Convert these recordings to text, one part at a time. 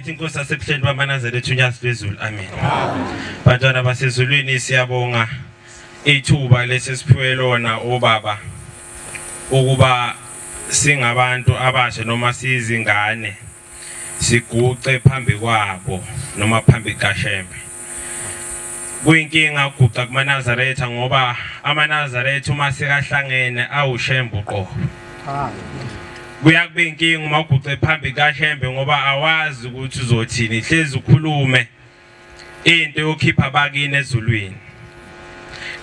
Masithi inkosi yasebuhleni bamaNazaretha unyazi lwezulu. Amen. Bantwana basezulwini, siyabonga ithuba lesisiphiwe lona obaba ukuba singabantu abasha noma sizingane siguqe phambi kwabo noma phambi kaShembe. Kuyinkinga ukuguqa kumaNazaretha ngoba amaNazaretha uma sekahlangene awuShembe uqobo. Kuyakuba inkinga uma uguqe phambi kaShembe ngoba awazi ukuthi uzothini, hlezi ukhulume into yokhipha bakini ezulwini.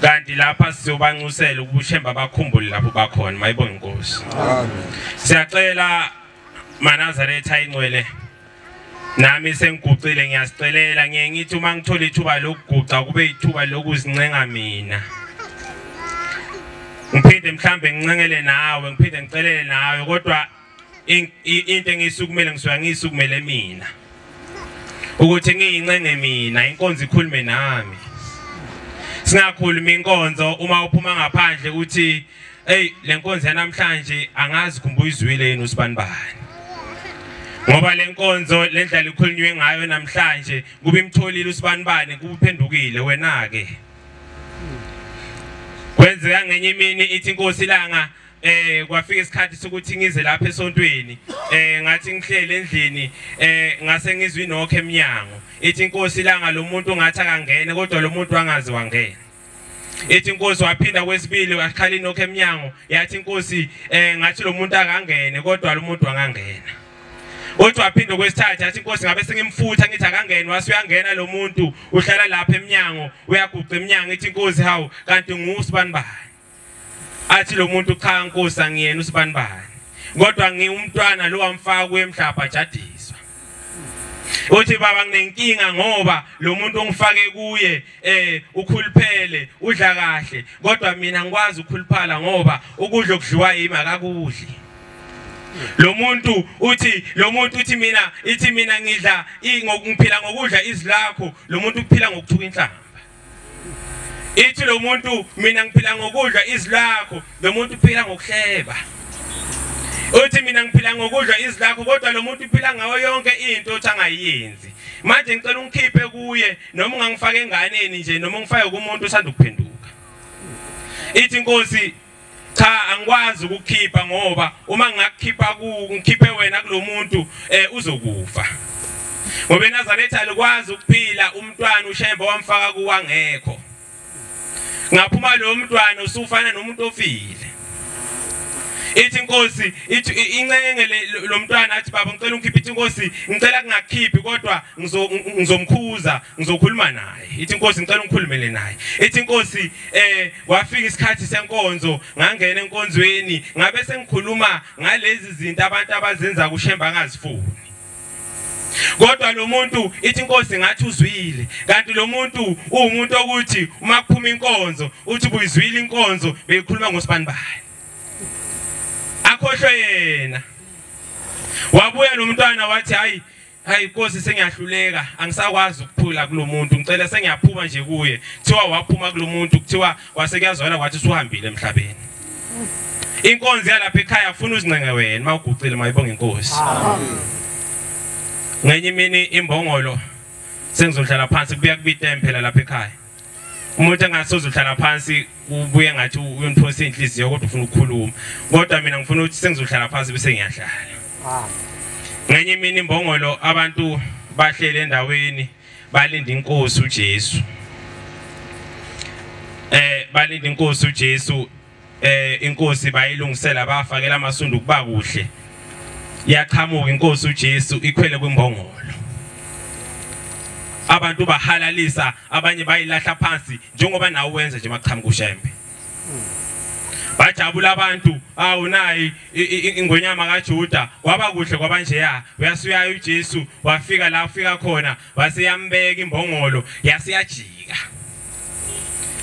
Kanti lapha sizobanxusela ukuba uShembe abakhumbule lapho bakhona. Mayibonge inkosi. Amen. Siyacela maNazaretha ingcwele, nami sengiguqile ngiyasicelela, ngiye ngithi uma ngithola ithuba lokuguqa kube ithuba lokuzincenga mina, ngiphinde mhlambe ngincengele nawe, ngiphinde ngicelele nawe, kodwa into engiyisukumele ngisuka ngiyisukumele mina, ukuthi ngiyincenge mina, inkonzo ikhulume nami. Singakhulumi inkonzo uma uphuma ngaphandle uthi hey, le nkonzo yanamhlanje angazi kumbe uyizwile yini usibanibani, ngoba le nkonzo le ndlela ikhulunywe ngayo namhlanje kube imtholile usibanibani, kuphendukile wena ke. Kwenzeka ngenye imini ithi inkosi ilanga kwafika isikhathi sokuthi ngize lapha esontweni, ngathi ngihlele endlini, ngase ngizwe inokho eminyango. Ithi inkosi ilanga lo muntu ngathi akangene, kodwa lo muntu angazi wangena. Ithi inkosi waphinda kwesibili wakhala inokho eminyango, yathi inkosi ngathi lo muntu akangene, kodwa lo muntu angangena. Uthi waphinda kwesithathu, yathi inkosi ngabe sengimfutha ngithi akangene, wase uyangena lo muntu, uhlala lapha eminyango, uyaguqa eminyango. Ithi inkosi hawu, kanti ngusibanibani? Athi lo muntu cha nkosi angiyena usibanibani, kodwa ngiwumntwana lo wamfaka kuye mhlapha ajadiswa. Uthi baba nginenkinga ngoba lo muntu ongifake kuye ukhuluphele, udla kahle, kodwa mina ngikwazi ukukhuluphala ngoba ukudla okudliwa yimi akakudli. Lo muntu uthi, lo muntu uthi mina, ithi mina ngidla ngiphila ngokudla izwi lakho, lo muntu uphila ngokuthuka inhlamba. Ithi lo muntu mina ngiphila ngokudla izwi lakho, lo muntu uphila ngokuhleba. Uthi mina ngiphila ngokudla izwi lakho, kodwa lo muntu uphila ngayo yonke into othi angayenzi. Manje ngicela ungikhiphe kuye, noma ungangifaka enganeni nje, noma ungifake kumuntu osanda ukuphenduka. Ithi inkosi cha angikwazi ukukhipha ngoba uma ngingakukhipha ku ngikhiphe wena kulomuntu uzokufa. Ngoba eNazaretha alikwazi ukuphila umntwana uShembe wamfaka kuwangekho. Ngaphuma lo mntwana usufana nomuntu ofile. Ithi inkosi, ithi incenge lo mntwana athi baba ngicela ungikhiphe. Ithi inkosi ngicela kungakhiphi kodwa ngizomkhuza, ngizokhuluma naye. Ithi inkosi ngicela ungikhulumele naye. Ithi inkosi kwafika isikhathi senkonzo, ngangena enkonzweni, ngabe sengikhuluma ngalezi zinto abantu abazenza kuShembe angazifuni. Kodwa lo muntu ithi inkosi ngathi uzwile, kanti lo muntu uwumuntu okuthi uma kuphuma inkonzo uthi buyizwile inkonzo beyikhuluma ngosibanibani, akhohlwe yena. Wabuya lo mntwana wathi hayi hayi inkosi sengiyahluleka, angisakwazi ukuphula kulomuntu, ngicela sengiyaphuma nje kuye. Kuthiwa waphuma kulomuntu, kuthiwa kwase kuyazwela kwathi usuhambile emhlabeni. Inkonzo yalapha ekhaya ufuna uzincenge wena mawuguqile, mayibonge inkosi. Amen. Ngenye imini imbongolo sengizohlala phansi, kubuya kubite phela lapha ekhaya. Umuntu engasozohlala phansi ubuye ngathi uyoniphosa inhliziyo kodwa ufuna ukukhuluma, kodwa mina ngifuna ukuthi sengizohlala phansi bese ngiyahlala. Ngenye imini imbongolo abantu bahlele endaweni balinda inkosi uJesu. Balinda inkosi uJesu, inkosi bayilungisela bafakela amasundu kuba kuhle. Yaqhamuka inkosi uJesu ikhwele kwimbongolo. Abantu bahalalisa, abanye bayilahla phansi njengoba nawe wenza nje maqhamuka uShembe. Bajabula abantu, awu nayi ingonyama kaJuda, kwaba kuhle kwabanjeya. Uyasuya uJesu wafika la ufika khona, waseyambeka imbongolo, yasiyajika.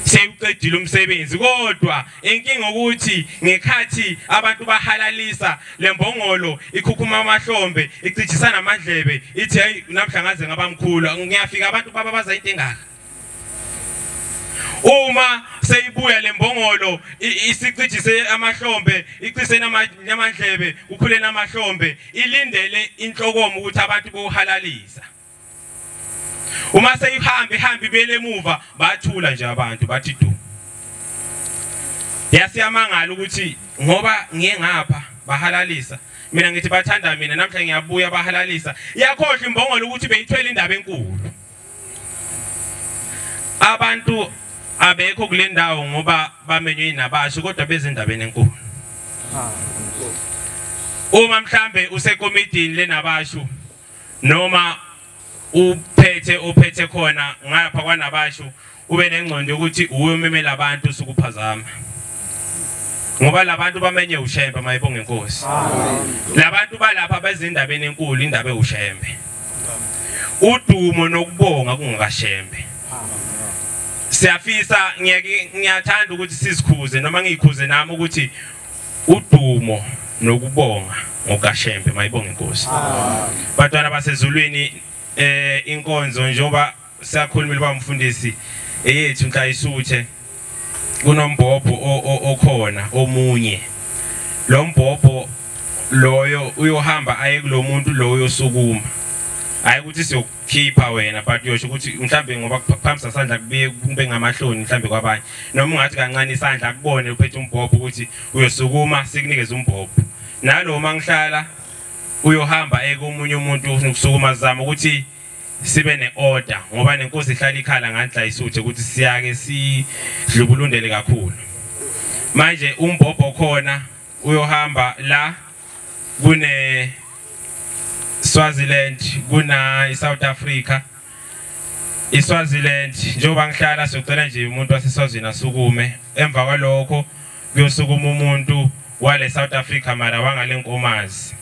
Sewuqedile umsebenzi, kodwa inkinga ukuthi ngekhathi abantu bahalalisa lembongolo ikhukhuma amahlombe, icijisana amadlebe, ithi hey namhla ngaze ngabamkhulu, ngiyafika abantu bababaza into engaka. Uma seyibuya lembongolo isicijise amahlombe, icise namandlebe, ukhule namahlombe, ilindele inhlokomo ukuthi abantu bohalalisa. Uma seyihamba ihamba ibele emuva, bathula nje abantu bathi du. Yasiyamangala ukuthi ngoba ngiye ngapha bahalalisa, mina ngithi bathanda mina, namhla ngiyabuya bahalalisa. Iyakhohlwa imbongolo ukuthi beyithwele indaba enkulu. Abantu abekho kule ndawo ngoba bamenywe inabasho, kodwa bezindabeni enkulu. Uma mhlambe usekomidini lenabasho noma uphethe khona ngapha kwanabasho, ube nengqondo ukuthi uwe umemela abantu usukuphazama, ngoba labantu bamenye uShembe mayibonge inkosi. Labantu balapha bezindabeni enkulu, indaba ewuShembe. Udumo nokubonga kungakaShembe. Siyafisa, ngiyathanda ukuthi sizikhuze noma ngiyikhuze nami ukuthi udumo nokubonga ngokaShembe mayibonge inkosi. Bantwana basezulwini, inkonzo njengoba siyakhulumile bamfundisi eyethu Nhlayisuthe, kunombhobho okhona omunye. Lo mbhobho loyo uyohamba aye kulomuntu loyo osukuma. Hayi ukuthi siyokhipha wena, but uyosho ukuthi mhlambe ngoba kuphamisa isandla kubuye kube ngamahloni mhlambe kwabanye, noma ungathi kancane isandla akubone uphethe umbhobho ukuthi uyosukuma sikunikeze umbhobho. Nalo mangihlala uyohamba ekomunye umuntu ufuna ukusukuma, sizama ukuthi sibe neorder ngoba nenkosi ihlala ikhala nganhlayisuthe ukuthi siyake sidlubulundele kakhulu. Manje umbhobho khona uyohamba la kune Swaziland, kuna iSouth Africa. iSwaziland njengoba ngihlala siyocela nje umuntu waseSwazini asukume, emva kwalokho kuyosukuma umuntu wale South Africa mara wangale Nkomazi.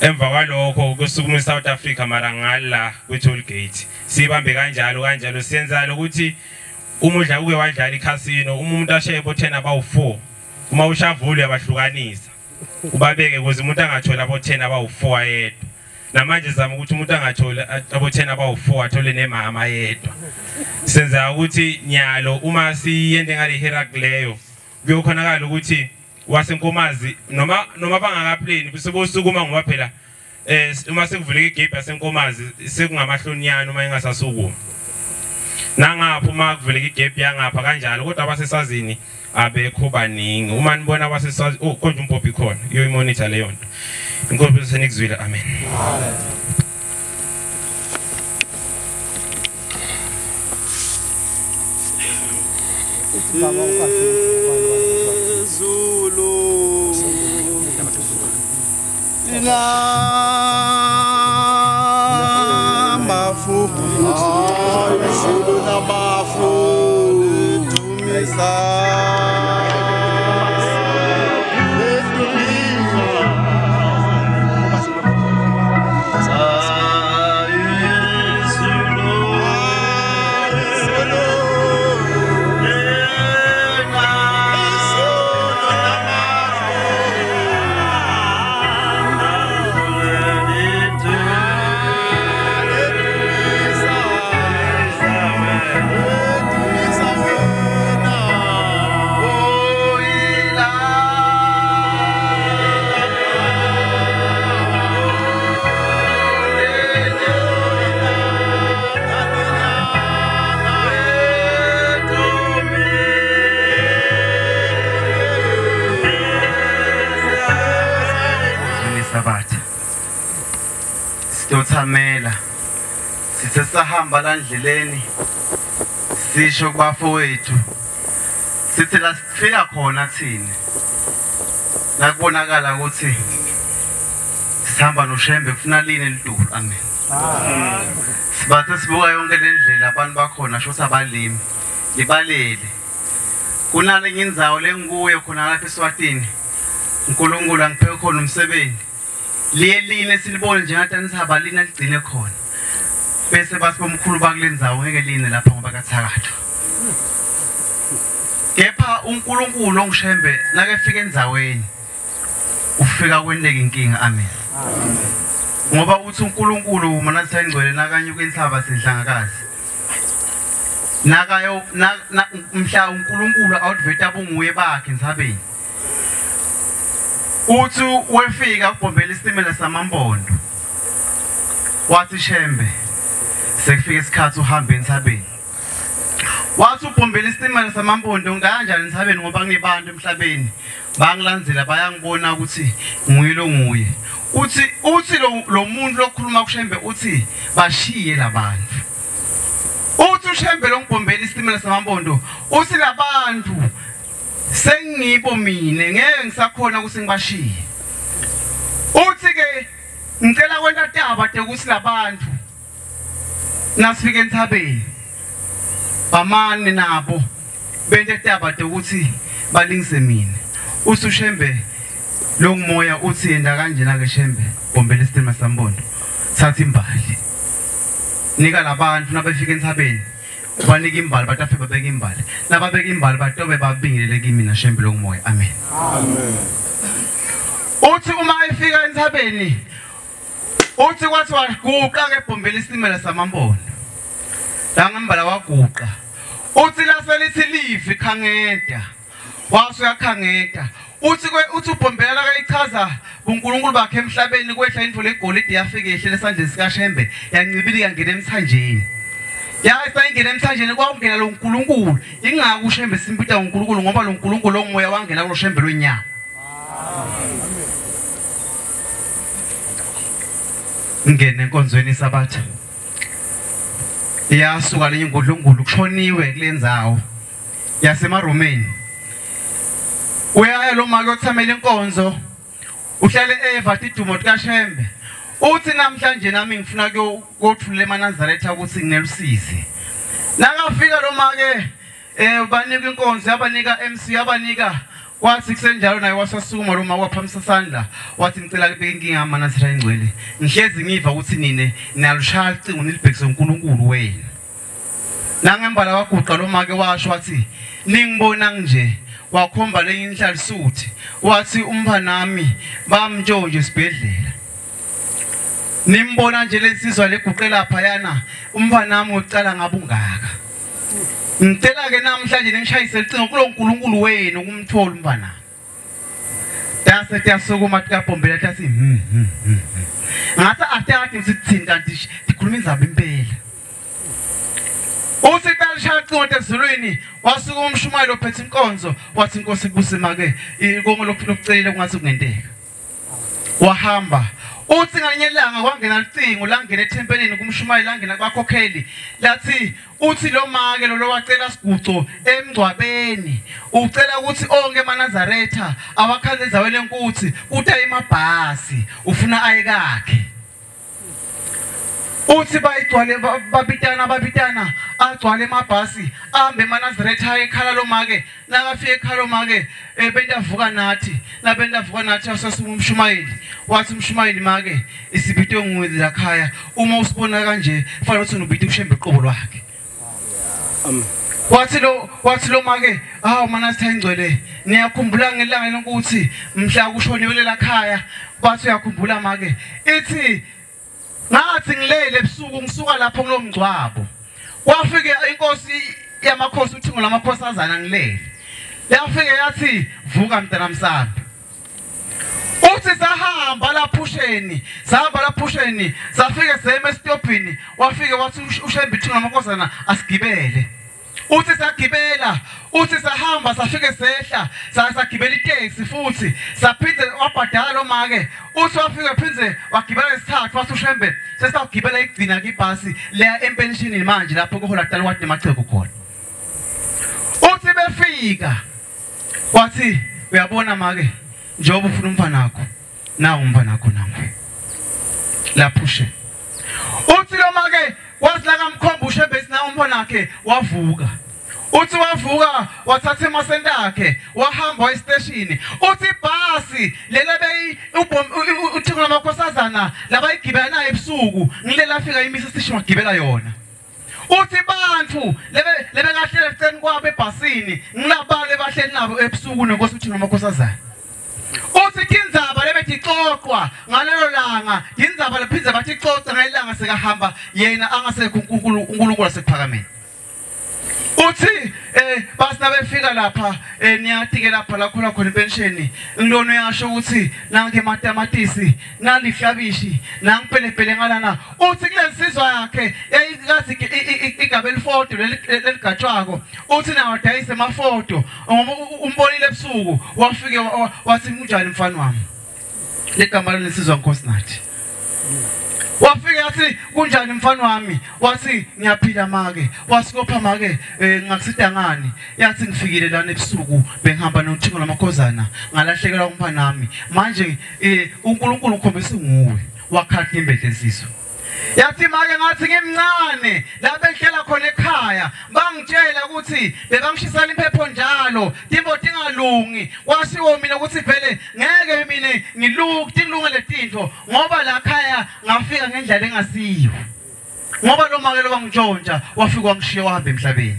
Emva kwalokho kusukuma iSouth Africa mara ngala kwi-toll gate. Sibambe kanjalo kanjalo, siyenzala ukuthi uma udla uke wadlala ikhasino, uma umuntu ashaye bo 10 abawu4, uma ushavula uyabahlukanisa ubabeke ukuze umuntu angathola abo 10 abawu4 yedwa. Namanje zama ukuthi umuntu angathola abo 10 abawu4 athole nemama yedwa. Senza ukuthi nyalo uma siyende ngale hierarchy leyo kuyokhonakala ukuthi waseNkomazi noma bangakapleni bese bosukuma, ngoba phela uma sekuvuleka igate yaseNkomazi sekungamahlonyana uma engasasukuma. Nangapha uma kuvuleka igate yangapha kanjalo, kodwa abasesazini abekho baningi. Uma nibona abasesazi, oh konje umbhobho ikhona, iyoyimonitor leyo nto. Inkosi senikuzwile, amen. Zulu namafu, Zulu namafu, ledumisa Sitothamela sithe sahamba la ndleleni, sisho kubafowethu sithi la sifika khona thina nakubonakala ukuthi sihamba noShembe kufuna line lidulu. Amen. Sibathe sibuka yonke le ndlela abantu bakhona sho abalimi libalele kunalenye indzawo lenguye khona lapha eSwatini, uNkulunkulu angiphe khona umsebenzi liye line silibone njengathi sihamba line ligcine khona, bese bathi bomkhulu bakulendzawo ngeke line lapha ngoba kathakatha. Kepha uNkulunkulu onguShembe nakefika endzaweni ufika kweneke inkinga. Amen. Ngoba uthi uNkulunkulu uma nathi engcwele nakanye kwinhlaba sidlangakazi. Nakayo mhla uNkulunkulu awuveta bunguye bakhe entsabeni. Uthi wefika kubhombela isitimela samampondo. Wathi Shembe sekufika isikhathi uhambe entsabeni. Wathi ubhombela isitimela samampondo kanjani entsabeni ngoba kunebantu emhlabeni bangilandzela bayangibona ukuthi nguye lo nguye. Uthi lo muntu lokhuluma kuShembe uthi bashiye labantu. Uthi uShembe lo ngibhombela isitimela samampondo uthi labantu sengibo mina ngeke ngisakhona ukuthi ngibashiye. Uthi ke ngicela kwenta taba ukuthi labantu nasifike entsabeni bamane nabo bente taba ukuthi balingise mina. Uthi uShembe lo ngumoya uthi yenda kanjena ke Shembe bombela isitima sambondo thatha imbali nika labantu nabefika entsabeni banika imbali batafe babeka imbali nababeka imbali batobe babingelele kimi na Shembe lo ngumoya. Amen. Amen. Uthi uma efika entsabeni uthi kwathi waguqa ke bombela isitimela samambondo la ngembala waguqa. Uthi laselithi livi khangeda wase uyakhangeda. Uthi uthi ubhombela kayichaza uNkulunkulu bakhe emhlabeni kwehla indlu legolide yafika ehlele esandleni sikaShembe yancibilika yangena emthanjeni. Yayisayingena emthanjeni kwakungena lo uNkulunkulu. Ingako uShembe simpita uNkulunkulu ngoba lo uNkulunkulu ongumoya wangena kulo Shembe lwenyama. Ngene enkonzweni isabatha. Iyasuka lenye ingudlungulu kushoniwe kulendzawo yasemaromeni. Uyaya lo make othamela inkonzo uhlale eva idumo likaShembe. Uthi namhlanje nami ngifuna kuyothula eManazaretha ukuthi nginelusizi. Nakafika lo make banika inkonzo yabanika MC yabanika kwathi kusenjalo naye wasasukuma lo make waphamisa isandla wathi ngicela kubeka inkinga yaManazaretha engcwele ngihlezi ngiva ukuthi nine niyalushaya ucingo nilibhekise uNkulunkulu wenu. Nangembala waguqa lo make washo wathi ningibona nje wakhomba lenye inhlalisuthi wathi umfanami bamntshontshe esibhedlela. Nimbona nje lensizwa leguqe lapha yana umfanami ucala ngabungaka. Ngicela ke namhlanje ningishayise ucingo kulo uNkulunkulu wenu ukumthola umfanami. Dase tiyasukuma tikabhombela tathi ngathi atati ukuthi kanti tikhuluma indzaba impela. Uthi talishaya ucingo ezulwini wasuka umshumayelo ophethe inkonzo wathi inkosi kubusima ke konke lokhu lokucelile kungathi kungenteka. Wahamba. Uthi ngalinye ilanga kwangena ucingo langena ethempelini kumshumayeli langena kwakhokheli lathi uthi lo make lo wacela siguco emngcwabeni ucela ukuthi onke eManazaretha awakhanze endaweni enkuthi kuthi emabhasi ufuna aye kakhe. Uthi bayigcwale babitana agcwale emabhasi ahambe eManazaretha ekhala lo make nakafika ekhala lo make bentavuka nathi nabentavuka nathi wasasuma umshumayeli wathi umshumayeli make isibitwe nguwe la khaya uma usibona kanje fanele uthi unobita uShembe uqobo lwakhe. Amen. Wathi lo make hawu Manazaretha ingcwele niyakhumbula ngelanga lokuthi mhla kushoniwe la khaya bathi uyakhumbula make ithi ngathi ngilele ebusuku ngisuka lapho kulomngcwabo wafika inkosi yamakhosi uthingo lamakhosazana ngilele yafika yathi vuka mntana msana. Uthi sahamba laphusheni safika sema esitobhini wafika wathi uShembe uthingo lamakhosazana asigibele. Uthi sagibela uthi sahamba safike sehla sagibela iteksi futhi saphinde wabhadala lo make. Uthi wafika phinde wagibela isithathu wathi uShembe sesawugibela igcina kibhasi leya empenshini manje lapho kuhola kudala kwathi nemacheko khona. Uthi befika wathi uyabona make njengoba ufuna umfana wakho nawu umfana wakho nangu laphushe. Uthi lo make wathi la kamkhomba uShembe sina umfana wakhe wavuka. Uthi wavuka wathatha emasenta akhe wahamba esiteshini. Uthi ibhasi lele beyi uthingo lamakhosazana labayigibela naye ebusuku ngile lafika imisa esiteshini wagibela yona. Uthi bantu lebe kahlele eceleni kwabo ebhasini ngilabale bahleli nabo ebusuku nenkosi uthingo lamakhosazana. Uthi tindzaba lebethi ixoxwa ngalelo langa indzaba lephindze bathi ixoxa ngelanga sekahamba yena angasekho uNkulunkulu wasekuphakameni. Uthi basina befika lapha niyatike lapha la khona khona ipension ngilona uyasho ukuthi nange matamatisi nalihlabishi nangipelepele ngalana. Uthi kulensizwa yakhe yayikazi igabe elifoto leligatshwako, uthi nawo dayise amafoto umbonile ebusuku wafike wathi kunjani mfana wami, legama lensizwa Nkosi nathi. Wafika wathi kunjani mfana wami, wathi ngiyaphila make, wasikopha make ngakusida ngani, yathi ngifikile lana ebusuku bengihamba nothingo lamakhozana ngalahlekelwa umfana wami, manje uNkulunkulu ukhombisa nguwe. Wakhathi imbedle ensizwa. Yathi make ngathi ngimncane la behlela khona ekhaya bangitshela ukuthi bebangishisela impepho njalo timbo tingalungi, kwashiwo mina ukuthi vele ngeke mina ngilunge tilunge letinto ngoba la khaya ngafika ngendlela engasiyo, ngoba lo make lo wangitshontsha wafika wangishiya wahamba emhlabeni.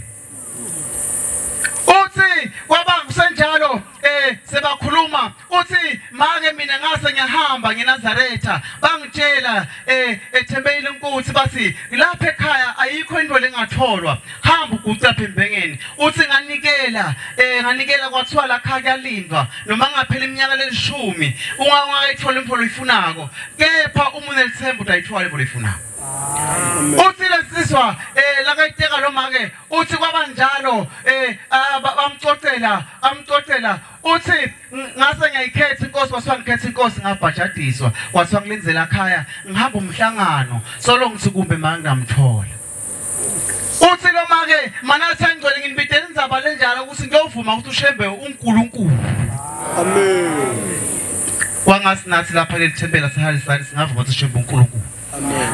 Uthi kwaba kusenjalo sebakhuluma, uthi make mina ngase ngiyahamba ngeNazaretha bangitshela ethembeni lenkosi bathi lapha ekhaya ayikho into lengatholwa, hamba uguca apha embengeni. Uthi nganikela nganikela kwathiwa la khaya kuyalindwa noma ngaphela iminyaka lelishumi ungayithola imfolo oyifunako, kepha uma unelithemba utayithola imfolo oyifunako. Uthi lesiswa lakayiteka lo make, uthi kwabanjalo bamcocela amcocela, uthi ngase ngiyayikhetha inkosi, kwathiwa ngikhetha inkosi ngabhajadiswa, kwathiwa ngilenzela ekhaya ngihamba umhlangano solo ngithi kumbe mangamthola. Uthi lo make manathi angcwele nginibidela indzaba lenjalo ukuthi ngiyovuma ukuthi uShembe uNkulunkulu. Amen. Kwangasi nathi lapha leli thempela sihalisani singavuma ukuthi uShembe uNkulunkulu.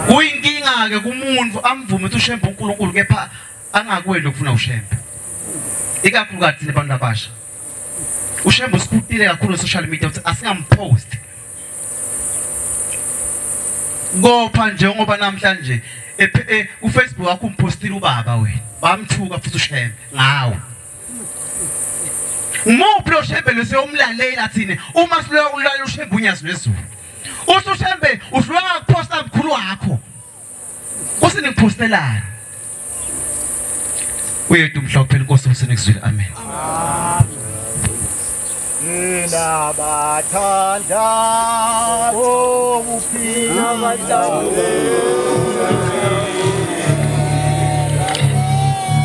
Kuyinkinga ke kumuntu amvume ukuthi uShembe uNkulunkulu kepha angakweli ukufuna uShembe, ikakhulukazi thina abantu abasha. uShembe usikutile kakhulu social media ukuthi asingampost kopha njengoba namhlanje uFacebook wakho umpostile ubaba wena bamthuka futhi uShembe ngawe. Umuphi lo Shembe lesiyomlalela thina uma siloya ulalela uShembe unyazi lwezulu? Uthi uShembe uhluleka ukuphosta mkhulu wakho, kusinikuphostelana. Uyedwa umhla kuphela inkosi usenekuzwile. Amen. Nina bathanda ukuphila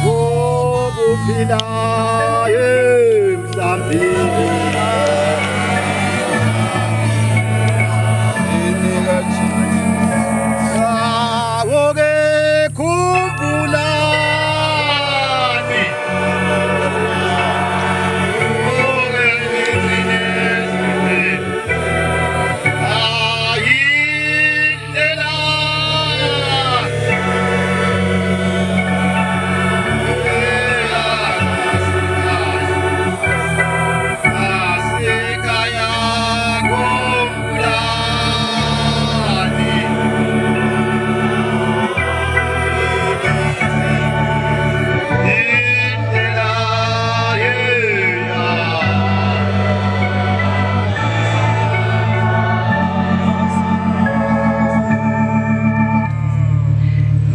ukuphila emhlambini.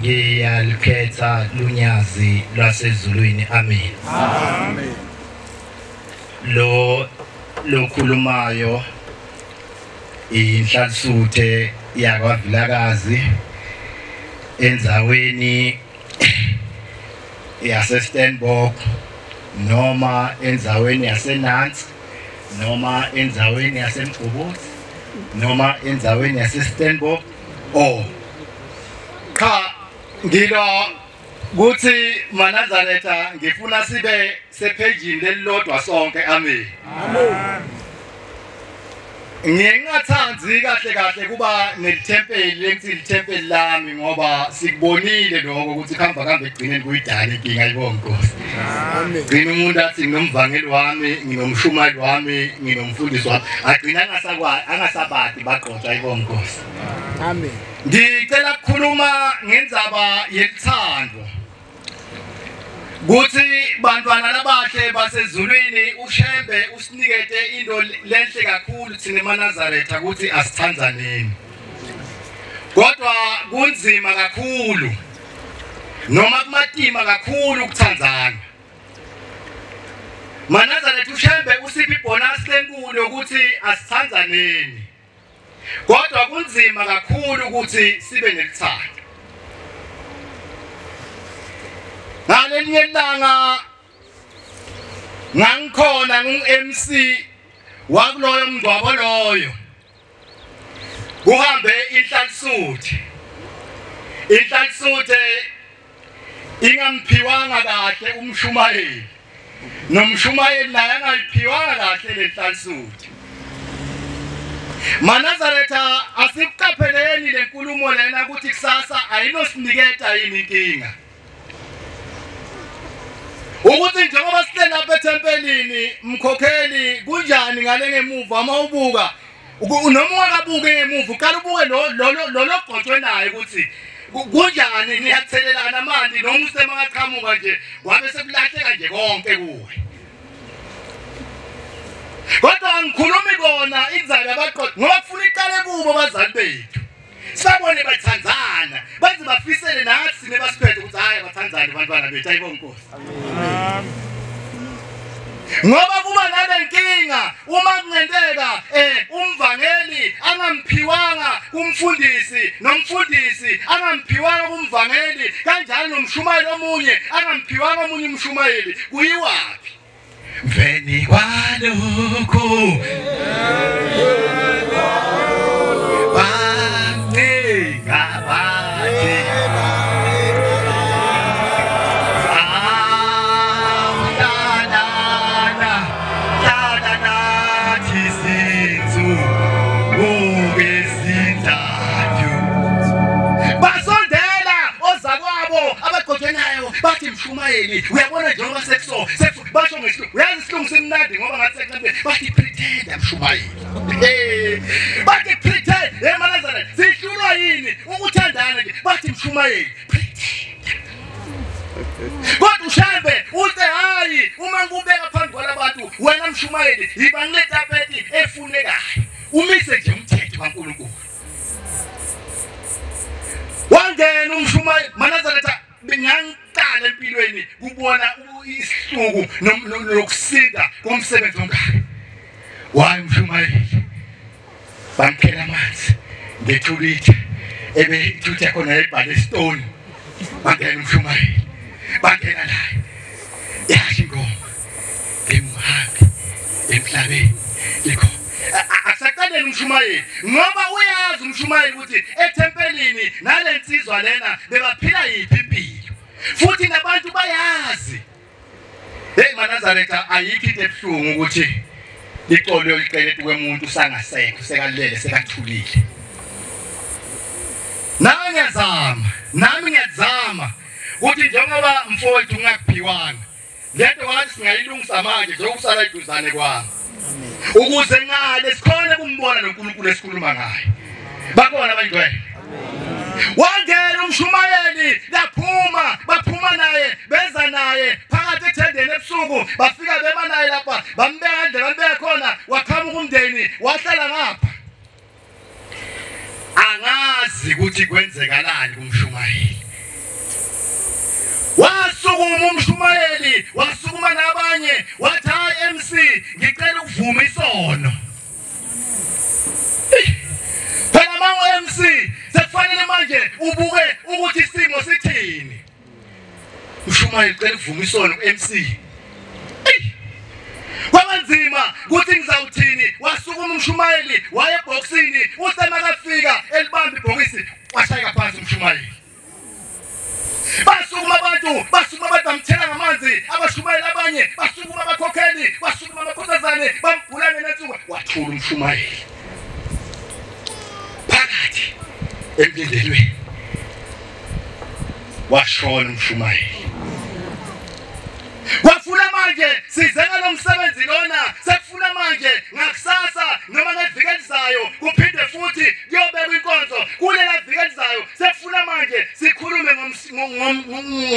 Ngiyalukhetha lunyazi lwasezulwini. Amen. Amen. Lo lokhulumayo inhlalusuthe yakwaVilakazi endzaweni yaseSteenbok noma endzaweni yaseNansi noma endzaweni yaseMgobhozi noma endzaweni yaseSteenbok. Oh cha, ngilo kuthi Manazaretha ngifuna sibe sephejini lelilodwa sonke. Amen. Amen. Ngingathandi kahle kahle kuba nelithempeli lengithi lithempeli lami ngoba sikubonile lokho ukuthi kuhamba kambe egcineni kuyidala inkinga ayibonga Nkosi. Amen. Gcina umuntu athi nginomvangeli wami, nginomshumayeli wami, nginomfundisi wami, agcina angasabadi bagqotshwa ayibonga Nkosi. Amen. Ngicela ukukhuluma ngendzaba yelithando. Kuthi bantwana labahle basezulwini uShembe usinikete into lenhle kakhulu thina emaNazaretha ukuthi asithandzaneni. Kodwa kunzima kakhulu. Noma kumatima kakhulu ukuthandzana. Manazaretha uShembe usiphi ibonus lenkulu ukuthi asithandzaneni. Kodwa kunzima kakhulu ukuthi sibe nelithando. Ngalenye ilanga ngangikhona ngu-MC wakuloyo mngcwabo loyo. Kuhambe inhlalisuthi. Inhlalisuthi ingamphiwanga kahle umshumayeli. Nomshumayeli naye angayiphiwanga kahle lenhlalisuthi. Manazaretha asikuqapheleni lenkulumo lena ukuthi kusasa ayinosiniketa yini inkinga. Ukuthi njengoba sihleli lapha ethempelini mkhokheli kunjani ngale ngemuva mawubuka noma ungakabuki ngemuva uqala ubuke lo logqotshwe naye ukuthi kunjani niyathelelana amanzi noma usemakaqhamuka nje wabe sekulahleka nje konke kuwe. Kodwa angikhulumi kona inzalo abaqotho ngoba kufuna iqale kubo abazali bethu. Sibabone bathandzana baze bafisele nathi nebasiphethe ukuthi hayi bathandzane abantwana bethu ayibonke Nkosi. Amen. Ngoba kuba nalenkinga uma kungenteka umvangeli angamphiwanga kumfundisi nomfundisi angamphiwanga kumvangeli kanjalo nomshumayeli omunye angamphiwanga omunye umshumayeli kuyiwaphi? Mveni kwalokho bancenga bathi hlala nathi sinsuku ezintathu. Basondela ozakwabo abagqotshwe nayo bathi mshumayeli uyabona njengoba sekuso basho ngesilungu uyazi isilungu simnandi ngoba ngathi sekuncane bathi pretend mshumayeli. Bathi pretend emanazana sihlulwa yini ukuthandana nje bathi mshumayeli pretend. Kodwa uShembe uthe hayi uma ngikubeka phambi kwalabantu wena mshumayeli yiba ngiletapeti efunekayo umise nje umthetho kaNkulunkulu. Wangena umshumayeli Manazaretha bengangiqala empilweni kubona isihluku nokusinda komsebenzi ongaka. Wayi mshumayeli bamkhela amanzi ngethulitha ebe ithutha khona yayibhale stone. Bangena umshumayeli bangena naye yasho ingoma ngimuhambi emhlabeni yikho asaqaleni umshumayeli ngoba uyazi umshumayeli ukuthi ethempelini nalensizwa lena bebaphila yiphi impilo futhi nabantu bayazi. Hey Manazaretha ayikho into ebuhlungu ukuthi ixolo liqeletu kwemuntu sangasekho sekalele sekathulile. Nami ngiyazama nami ngiyazama ukuthi njengoba mfowethu ngakuphiwanga lento wathi singayilungisa manje njengokusala iduzane kwami ukuze ngale sikhone kumbona noNkulunkulu esikhuluma ngaye. Bakhona abangcwele. Wangena umshumayeli laphuma baphuma naye beza naye phakathi ethendeni ebusuku bafika bema naye lapha bambeka ndlela bambeka khona waqhamuka umndeni wahlala ngapha. Angazi ukuthi kwenzekalani kumshumayeli. Wasukuma umshumayeli wasukuma nabanye wathi hayi MC ngicela ukuvuma isono. Phela mangu MC sekufanele manje ubuke ukuthi isimo sithini. Umshumayeli ucela ukuvuma isono ku-MC. Kwabanzima ukuthi ngizawuthini. Wasukuma umshumayeli waye ebhokisini usemakafika elibamba ibhokisi washayeka phansi umshumayeli. Basukuma abantu basukuma abantu bamthela ngamanzi abashumayeli abanye basukuma abakhokheli basukuma amakhosazane bambhulane nensuku wathula umshumayeli phakathi emlindelweni washona umshumayeli. Kwafuna manje sizeka lo msebenzi lona sekufuna manje ngakusasa noma ngeviki elizayo kuphinde futhi kuyobekwa inkonzo kulela viki elizayo sekufuna manje sikhulume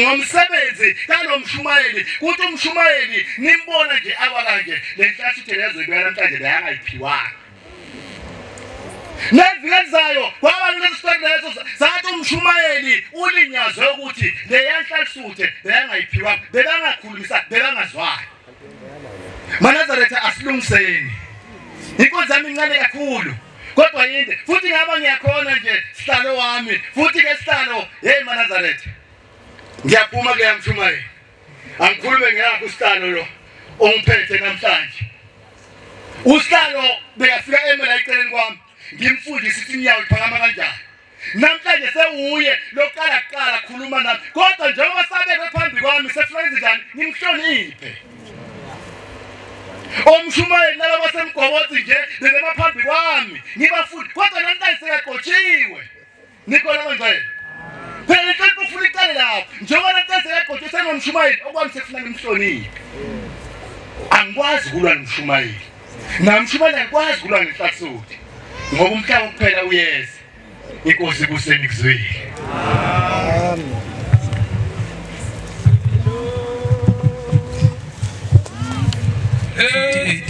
ngomsebenzi kalomshumayeli kuthi umshumayeli nimbona nje awa kanje lenhlasuthe lezoyibeka namhlanje beyangayiphiwanga. Neviki elizayo kwaba kulesi story leso sathi umshumayeli Kanti ulinyazwe ukuthi leyanhlalsuthe beyangayiphiwanga, bebangakhulumisa, bebangazwani. Manazaretha asilungiseni. Inkonzo yami incane kakhulu. Kodwa yinde futhi ngaba ngiyakhona nje sihlalo wami futhi ke sihlalo hey Manazaretha. Ngiyaphuma kuleya mshumayeli. Angikhulume ngakho usihlalo lo ongiphethe namhlanje. Usihlalo bekafika emela eceleni kwami ngimfundise ukuthi inyawo iphakama kanjani. Namhlanje sewuye loqala kuqala khuluma nami kodwa njengoba sabekwe phambi kwami sefuna njani ngimhloniphe. Omshumayeli laba basemgobotsi nje bebema phambi kwami ngibafundi kodwa namhlanje sekaqotshiwe. Nikola manje phela inhlonipho ufuna iqale lapho njengoba namhlanje sekaqotshiwe sengomshumayeli okwami sefuna ngimhloniphe. Angikwazi ukulwa nomshumayeli. Namshumayeli angikwazi ukulwa nenhlasuthu ngoba umhlaba kuphela uyeza. Inkosi kuseni kuzwile. Amen. Eight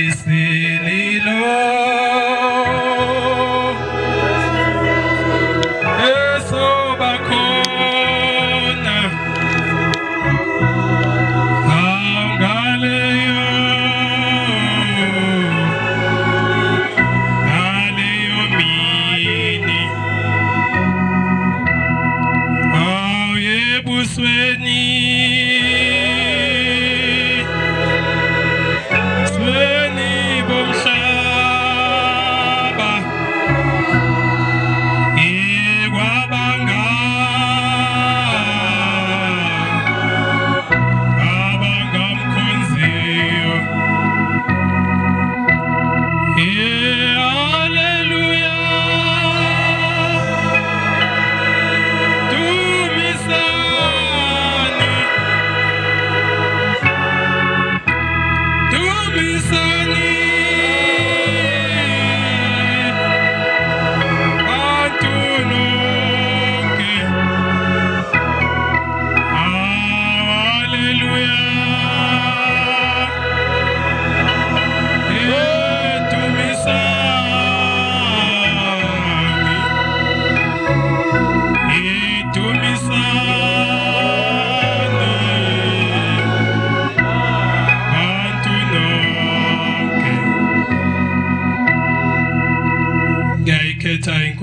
Ayisililo esobakhona angaleyo ngaleyo mini awuyebusweni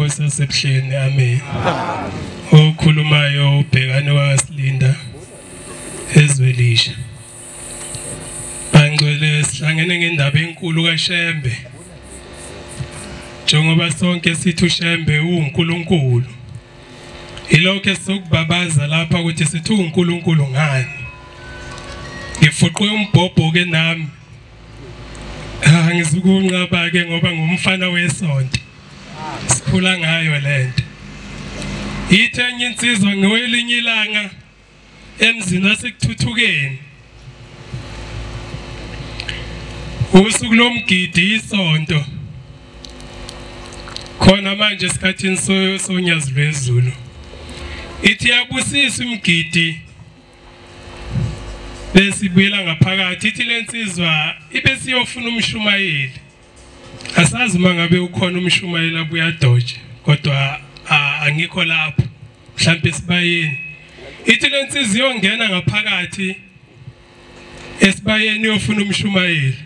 Inkosi yasebuhleni, amen. Okhulumayo ubhekane wakaSilinda eZwelisha. Bangcwele sihlangene ngendaba enkulu kaShembe. Njengoba sonke sithi uShembe uNkulunkulu. Ilokho esizokubabaza lapha ukuthi sithi uNkulunkulu ngani. Ngifuqwe umbhobho ke nami. Angizukunqaba ke ngoba ngumfana wesonto. Sikhula ngayo lento. Ithe enye insizwa ngewelinye ilanga emzini wasekuthuthukeni. Usuku lomgidi isonto. Khona manje esikhathini sonyazi lwezulu. Ithi yabusisa umgidi bese ibuyela ngaphakathi ithi lensizwa ibe siyofuna umshumayeli. Asazi uma ngabe ukhona umshumayeli abuya doje kodwa angikho lapho mhlawumbe esibayeni. Ithi lensizwa iyongena ngaphakathi esibayeni yofuna umshumayeli.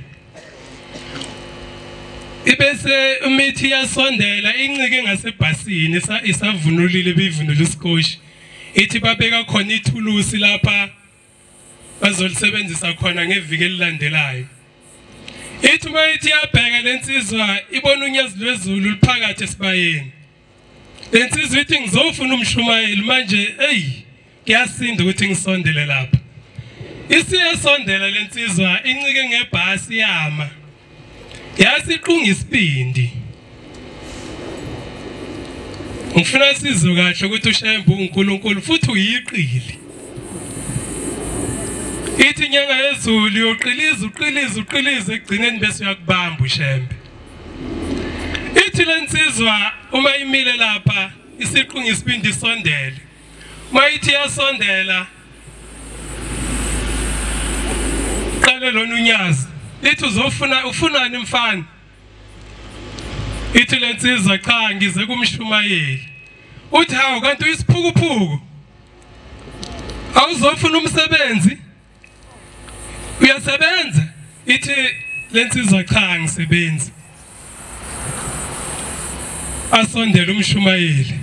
Ibese imithi iyasondela incike ngasebhasini isavunulile bivunula isikoshi. Ithi babeka khona ithulusi lapha bazolisebenzisa khona ngeviki elilandelayo. Ithi uma ithi iyabheka lensizwa ibona unyazi lwezulu liphakathi esibayeni. Lensizwa ithi ngizofuna umshumayeli manje, hey kuyasinda ukuthi ngisondele lapha. Isiyasondela lensizwa incike ngebhasi yama. Yasiqunga isibindi. Ngifuna sizwe kahle ukuthi uShembe uNkulunkulu futhi uyiqili. Ithi inyanga yezulu uyoqiliza uqiliza uqiliza ekugcineni bese uyakubamba uShembe. Ithi lensizwa uma imile lapha isiqunga isibindi isondele. Uma ithi yasondela qale lona unyazi. Lithi uzofuna ufunani mfana? Ithi lensizwa cha ngize kumshumayeli. Uthi hawu kanti uyisiphukuphuku, awuzofuna umsebenzi, uyasebenza? Ithi lensizwa cha ngisebenzi. Asondele umshumayeli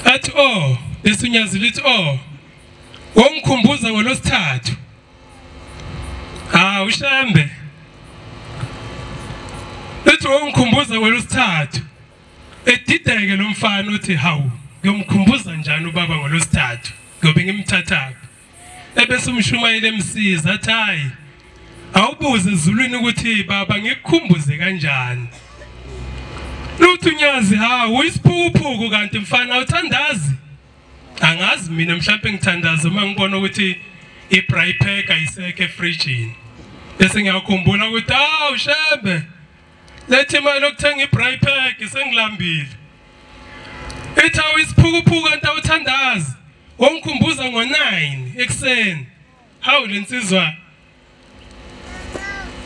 athi oh, bese uNyazi lithi oh, wongikhumbuza ngolosithathu. Ah uShembe uthi wongikhumbuza ngolosithathu. Edideke lo mfana uthi hawu, ngiyomkhumbuza njani ubaba ngolosithathu ngoba ngimthathaphi? Ebese umshumayeli emsiza athi hayi, awubuze ezulwini ukuthi baba ngikukhumbuze kanjani. Luthi uNyazi hawu uyisiphukuphuku kanti mfana awuthandazi. Angazi mina mhlawumbe ngithandaza uma ngibona ukuthi ibraai pack ayisekho efrijini, bese ngiyakhumbula ukuthi hawu Shembe lethi imali yokuthenga ibraai pack sengilambile. Ithi awu isiphukuphuku kanti awuthandazi, wongikhumbuza ngo9 ekuseni. Hawu lensizwa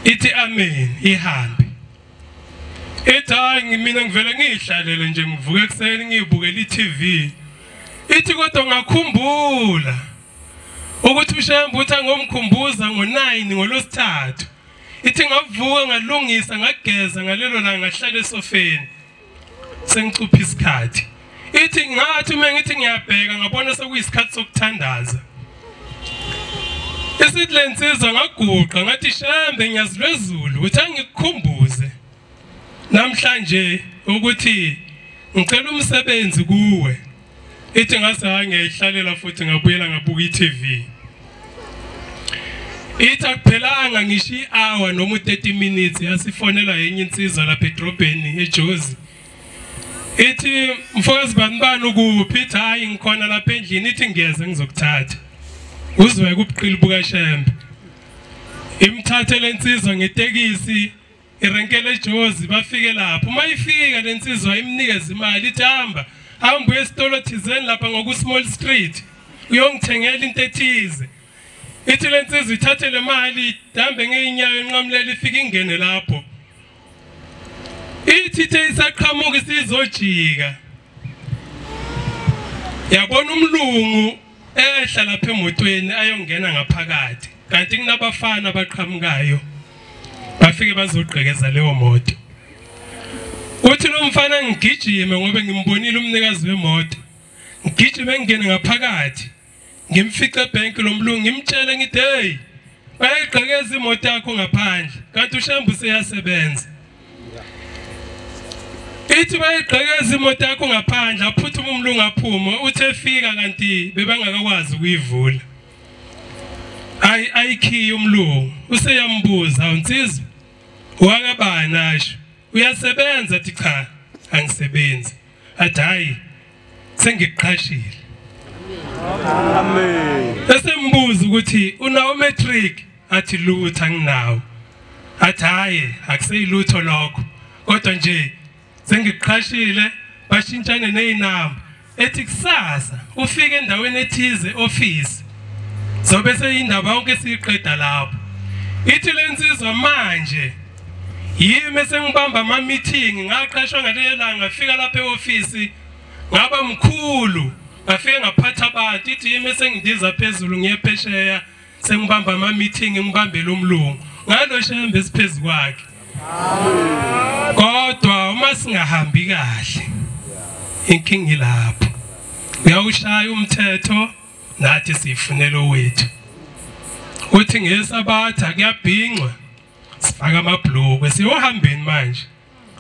ithi amen ihambe. Ithi hayi mina ngivele ngihlalele nje ngivuke ekuseni ngiyibukela iTV. Ithi kodwa ngakhumbula ukuthi uShembe uthi angomkhumbuza ngo9 ngolosithathu. Ithi ngavuka ngalungisa ngageza ngalelo langa ngahlala esofeni sengicupha isikhathi. Ithi ngathi uma ngithi ngiyabheka ngabona sekuyisikhathi sokuthandaza. Isithi lensizwa ngaguqa ngathi Shembe ngiyazilwezulu uthi angikukhumbuze namhlanje ukuthi ngicela umsebenzi kuwe. Ithi ngase hayi ngiyayihlalela futhi ngabuyela ngabuka iTV. Ithi akuphelanga ngisho i-hour noma u30 minutes yasifonela yenye insizwa lapha edrobheni eJozi. Ithi mfokazi bani bani ukuphi? Ithi hayi ngikhona lapha endlini. Ithi ngiyeza ngizokuthatha. Uzwe kubuqili bukaShembe. Imthathe lensizwa ngetekisi irenkele eJozi, bafike lapho. Uma ifika lensizwa imnikeza imali ithi hamba hamba uye esitolo thizeni lapha ngoku Small Street uyongithengela into ethize. Ithi lensizwa ithathe le mali ihambe ngeenyawo enqamlela ifike ingene lapho. Ithi ithe isaqhamuka isizojika yabona umlungu ehla lapha emotweni ayongena ngaphakathi, kanti kunabafana abaqhamukayo bafike bazogqekeza leyo moto. Uthi lo mfana ngigijime ngoba ngimbonile umnikazi wemoto, ngigijime ngingene ngaphakathi ngimfice ebhenki lo mlungu ngimtshele ngithi hey, bayayigqekeza imoto yakho ngaphandle kanti uShembe useyasebenza. Ithi bayigqekeza imoto yakho ngaphandle, aphuthume umlungu aphume. Uthi efika kanti bebangakakwazi ukuyivula. Ayi ayikhiye umlungu useyambuza, awunsizwa wakabani asho uyasebenza? Athi cha angisebenzi. Athi hayi sengikuqhashile. Amen. Esembuza ukuthi unawo matric? Athi lutho anginawo. Athi hayi akuseyilutho lokho, kodwa nje sengikuqhashile. Bashintshane nezinamba. Ethi kusasa ufike endaweni ethize office zobe seyindaba yonke siyiqeda lapho. Ithi lensizwa manje yimi sengibamba ama meeting ngaqashwa ngalelo langa ngafika lapha eoffice ngaba mkhulu ngafika ngaphatha abantu. Ithi yimi sengindiza phezulu ngiye phesheya sengibamba ama meeting ngibambele umlungu ngalo Shembe esiphezulu kwakhe. Kodwa uma singahambi kahle inkinga ilapho, uyawushaya umthetho nathi sifunela owethu. Uthi ngesabatha kuyabhincwa sifaka amabhlukwe siyohambeni manje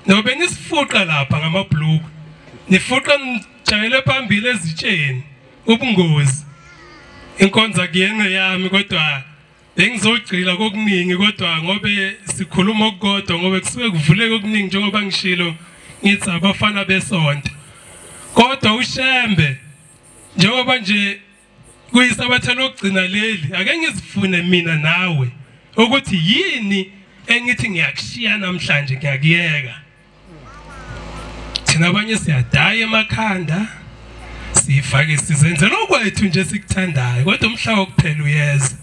nobe nisifuqa lapha ngamabhlukwe nifuqa nijayele phambili ezitsheni ubungozi. Inkonzo kuyena yami kodwa bengizogcila kokuningi, kodwa ngobe sikhuluma okukodwa ngobe kusuke kuvuleke okuningi njengoba ngishilo ngithi abafana besonto. Kodwa uShembe njengoba nje kuyisabatha lokugcina leli, ake ngizifune mina nawe ukuthi yini engithi ngiyakushiya namhlanje ngiyakuyeka. Thina abanye siyadaya emakhanda sifake sizenzela okwethu nje sikuthandayo, kodwa umhla wokuphela uyeza.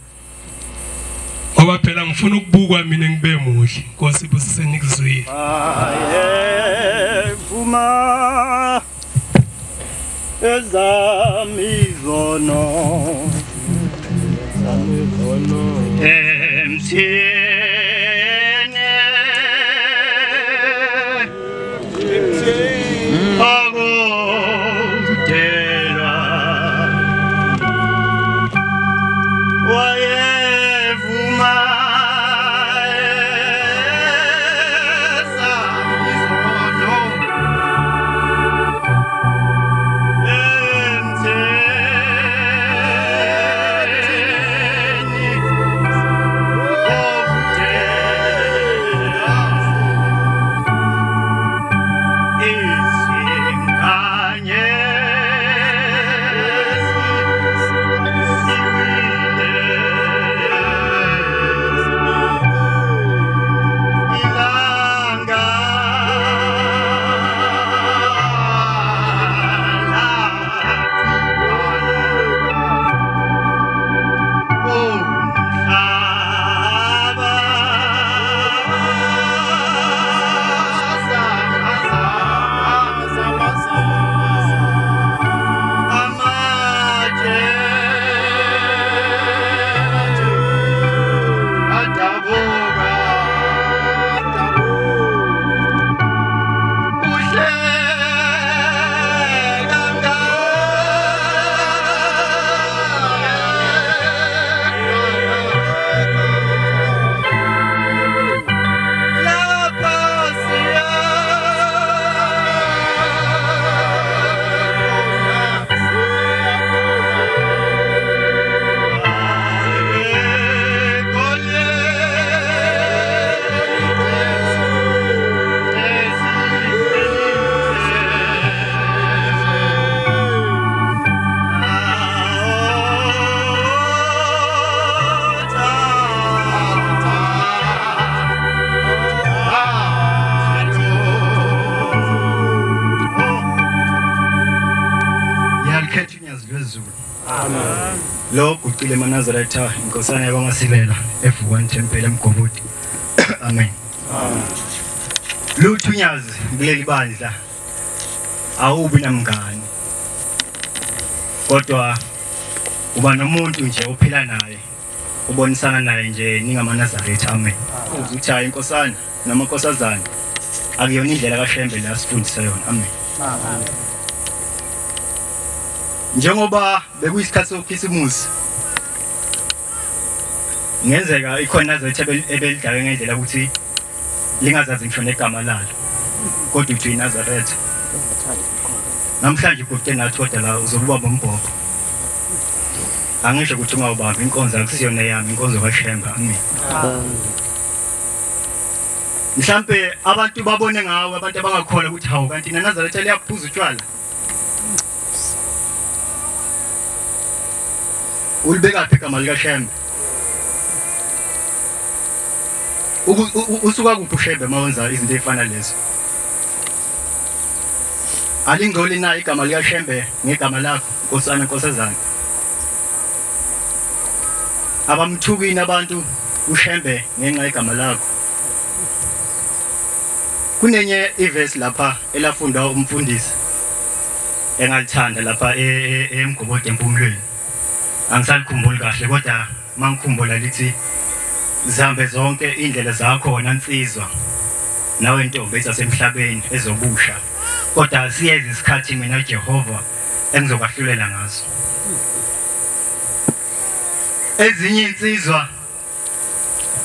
Ngoba phela ngifuna ukubukwa mina ngibe muhle. Nkosi ibusise nikuzwile. Wayevuma ezami izono emthini akudela wayevuma ezami izono emthini okudela izingane ziwile ilanga umhlaba amatshe adabuka kuhle kangaka lapha siya Yalikhetha unyazi lwezulu. Amen. Lo guqile emaNazaretha inkosana yakwaMasilela eVukani Temple eMgobodi. Amen. Amen. Lutho unyazi kuleli bandla awubi namngani. Kodwa uba nomuntu nje ophila naye, ubonisana naye nje ningamaNazaretha. Amen. Uthi hayi inkosana namankosazana akuyona indlela kaShembe la sifundisa yona. Amen. Amen. Njengoba bekuyisikhathi sokukhisimusi ngenzeka ikhona Nazaretha ebelidlale ngendlela ukuthi lingazazi ngisho negama lalo, kodwa uthi iNazaretha. Namhlanje kude nathi kodwa la uzobamba umbhobho. Angisho ukuthi ungawubambi, inkonzo akusiyona yami, inkonzo kaShembe. Amen. Mhlambe abantu babone ngawe, abantu abangakholwa ukuthi hawu kanti neNazaretha liyaphuza utshwala. Ulibeka phi igama likaShembe? Usuka kuphi uShembe uma wenza izinto ezifana lezo? Alingcoli na igama likaShembe ngegama lakho nkosana nkosazana? Abamthukini abantu uShembe ngenxa yegama lakho? Kunenye ivesi lapha elafundwa umfundisi engalithanda lapha eMgobodi eMpumulweni. Angisalikhumbuli kahle kodwa mangikhumbula lithi zihambe zonke indlela zakho wena nsizwa nawe ntombi ezasemhlabeni ezobusha, kodwa siyeza isikhathi mina Jehova engizokwahlulela ngaso. Ezinye insizwa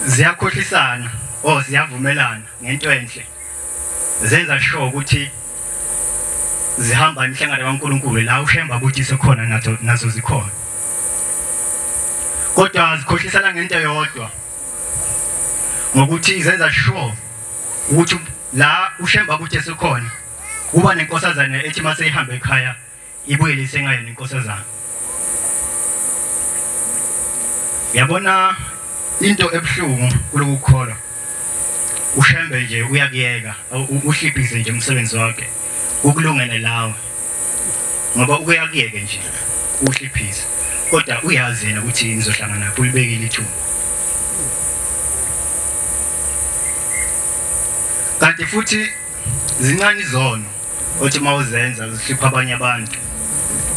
ziyakhohlisana o ziyavumelana ngento enhle, zenza sure ukuthi zihamba imihlangano kaNkulunkulu la uShembe ukuthi sekhona nazo zikhona, kodwa zikhohlisana ngento eyodwa ngokuthi zenza sure ukuthi la uShembe ukuthi sekhona kuba nenkosazana ethi mase ihambe ekhaya ibuyele isengayona inkosazana. Yabona into ebuhlungu kulokukholwa, uShembe nje uyakuyeka uhliphize nje umsebenzi wakhe ukulungele lawe, ngoba uyakuyeke nje uhliphize, kodwa uyazi yena ukuthi nizohlangana lapho, ulibekile ithuba. Kanti futhi zincane izono othi mawuzenza zihlupha abanye abantu.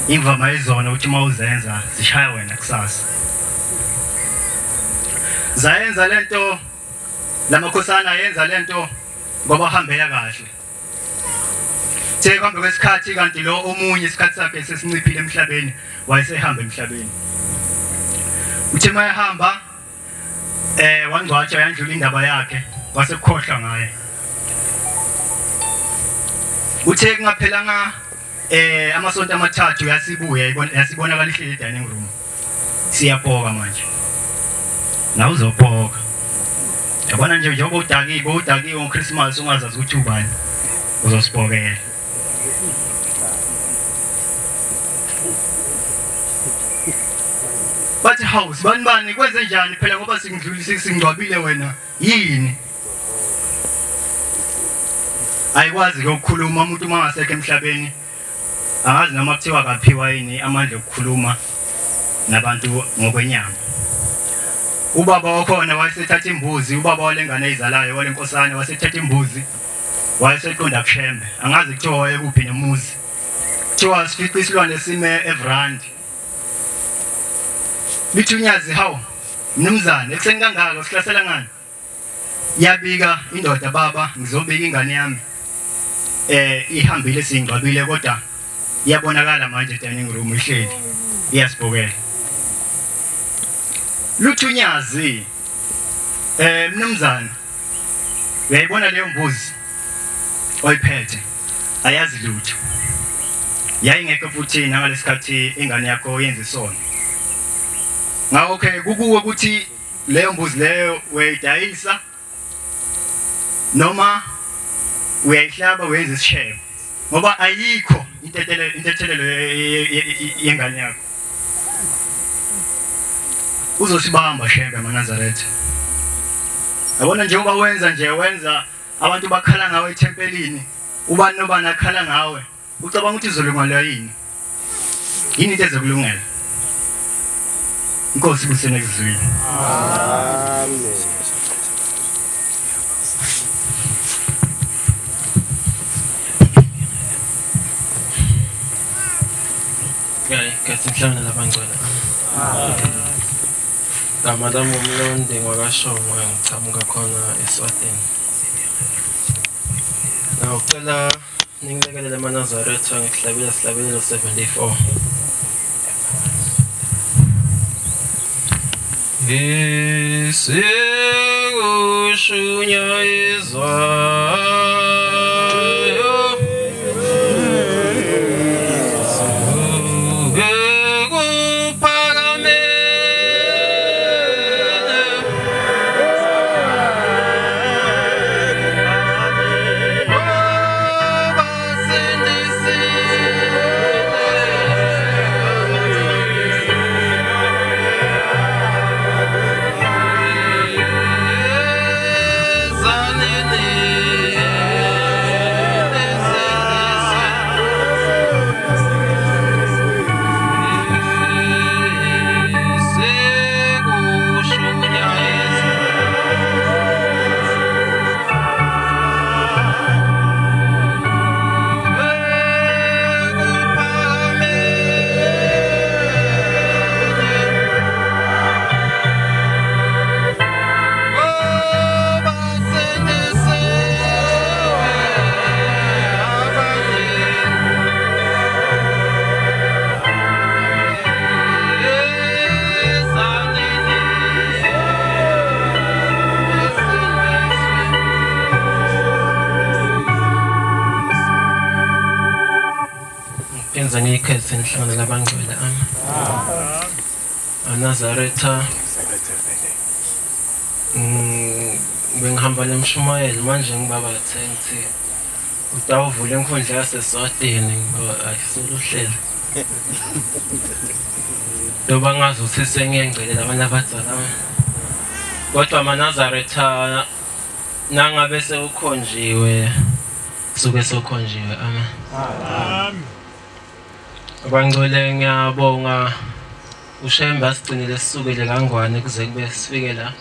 Imvama yezona uthi mawuzenza zishaya wena kusasa. Zayenza lento lamakhosana ayenza lento ngoba hambela kahle. The kuhambe kwesikhathi kanti lo omunye isikhathi sakhe sesinciphile emhlabeni wayesehamba emhlabeni. Uthe mayehamba wangcwatshwa yandlula indaba yakhe wasekukhohlwa ngaye. Uthe kungaphelanga amasonto amathathu yasibuya yasibonakala ihleli e-dining room. Siyapoka manje. Nawe uzopoka. Yabona nje njengoba udakiwe ngoChristmas ungazazi ukuthi ubani uzosipokela. Bathi house bani bani kwenze njani phela ngoba singidlulise singcwabile wena yini? Ayikwazi ke ukukhuluma umuntu uma ngasekho emhlabeni. Angazi noma kuthiwa akaphiwa yini amandla okukhuluma nabantu ngokwenyama. Ubaba wakhona wayesethatha imbuzi, ubaba walengane eyizalayo walenkosana wasethatha imbuzi wayeseqonda kuShembe. Angazi kuthiwa wayekuphi nemuzi. Kuthiwa sifica isilwane sime evrandi. Lithi unyazi hawu mnumzane ekuseni kangaka sihlasela ngani? Yabika indoda baba ngizobika ingane yami. Ihambile singcwabile kodwa iyabonakala manje dining room ihleli iyasibukela. Luthi unyazi mnumzane uyayibona leyo mbuzi oyiphethe ayazi lutho. Yayingekho futhi nangalesikhathi ingane yakho yenza isono. Ngakho ke kukuwe ukuthi leyo mbuzi leyo uyayidayisa noma uyayihlaba uyenza isishebo ngoba ayikho intethelelo yengane yakho. Uzosibamba Shembe amaNazaretha. Yabona njengoba wenza nje wenza abantu bakhala ngawe ethempelini, ubani nobani akhala ngawe, ucabanga ukuthi izolungelwa yini? Yini into ezokulungela? Inkosi ibusene kuzwini. Amen. Kathi mhlawumbe labangcwele. Gama lami uMlondi ngwakaShongwe ngichamuka khona eSwatini. Ngicela ningilekelele amaNazaretha ngikuhlabela sihlabelelo 74. Isikushunyayizwayo Ngikhethe inhlangano labangcwele ami. Anazaretha. Bengihamba nemshumayeli manje ngibabathe ngithi utawuvula inkundla yaseSwatini ngoba ayisoluhlelo. Ndoba ngazi ukuthi sengiyengcelela abantu abadala. Kodwa amaNazaretha nangabe sewukhonjiwe suke sokhonjiwe ama. Amen. Abangcwele ngiyabonga uShembe asigcinile sisukele kaNgwane kuze kube sifike la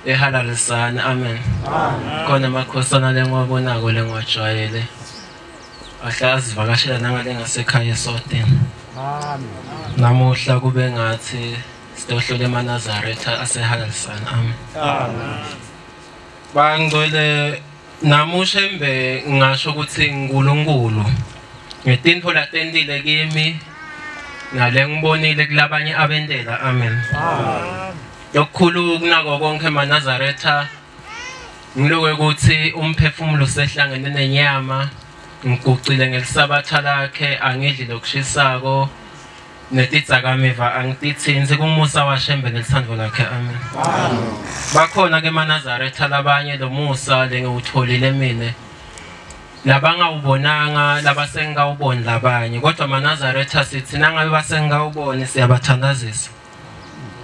ehalalisana. Amen. Khona amakhosana lengiwabonako lengiwajwayele Ahlala sivakashela nangale ngasekhaya eSwatini. Amen. Namuhla kube ngathi sitohlola emaNazaretha aseHalalisana. Amen. Amen. Bangcwele namushembe ngisho ukuthi uNkulunkulu ngetintfo latentile kimi nale ngibonile kulabanye abentela. Amen. Amen. Lokukhulu kunako konke emaNazaretha ngiloke ukuthi umphefumulo usehlangene nenyama, ngigucile ngelisabatha lakhe, angidli lokushisako netidzakamiva angitithinzi kumusa waShembe nelithando lakhe. Amen. Amen. Bakhona ke emaNazaretha labanye lo musa lengiwutholile mina labangawubonanga labasengawuboni labanye, kodwa amaNazaretha sithi nangabe basengawuboni siyabathandazisa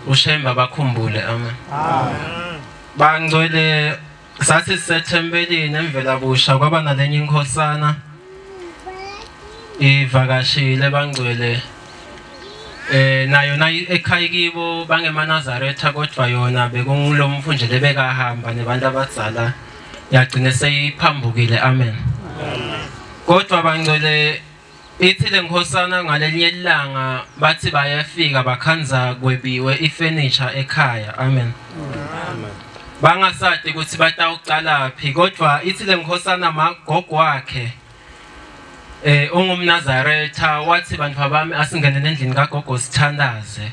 uShembe abakhumbule. Amen. Amen. Bangcwele sathi sisethempelini emvela busha kwaba nalenye inkhosana ivakashile bangcwele, nayo nayi ekhaya kibo bangemaNazaretha, kodwa yona bekungulomfu nje lebekahamba nebantu abadzala yagcina seyiphambukile. Amen. Kodwa bangcwele ithi lenkhosana ngalelinye ilanga bathi bayafika bakhanza kwebiwe ifurniture ekhaya. Amen. Amen. Bangasati ukuthi batawucalaphi, kodwa ithi lenkhosana magogo wakhe ungumNazaretha wathi bantu bami asingene endlini kagogo sithandaze,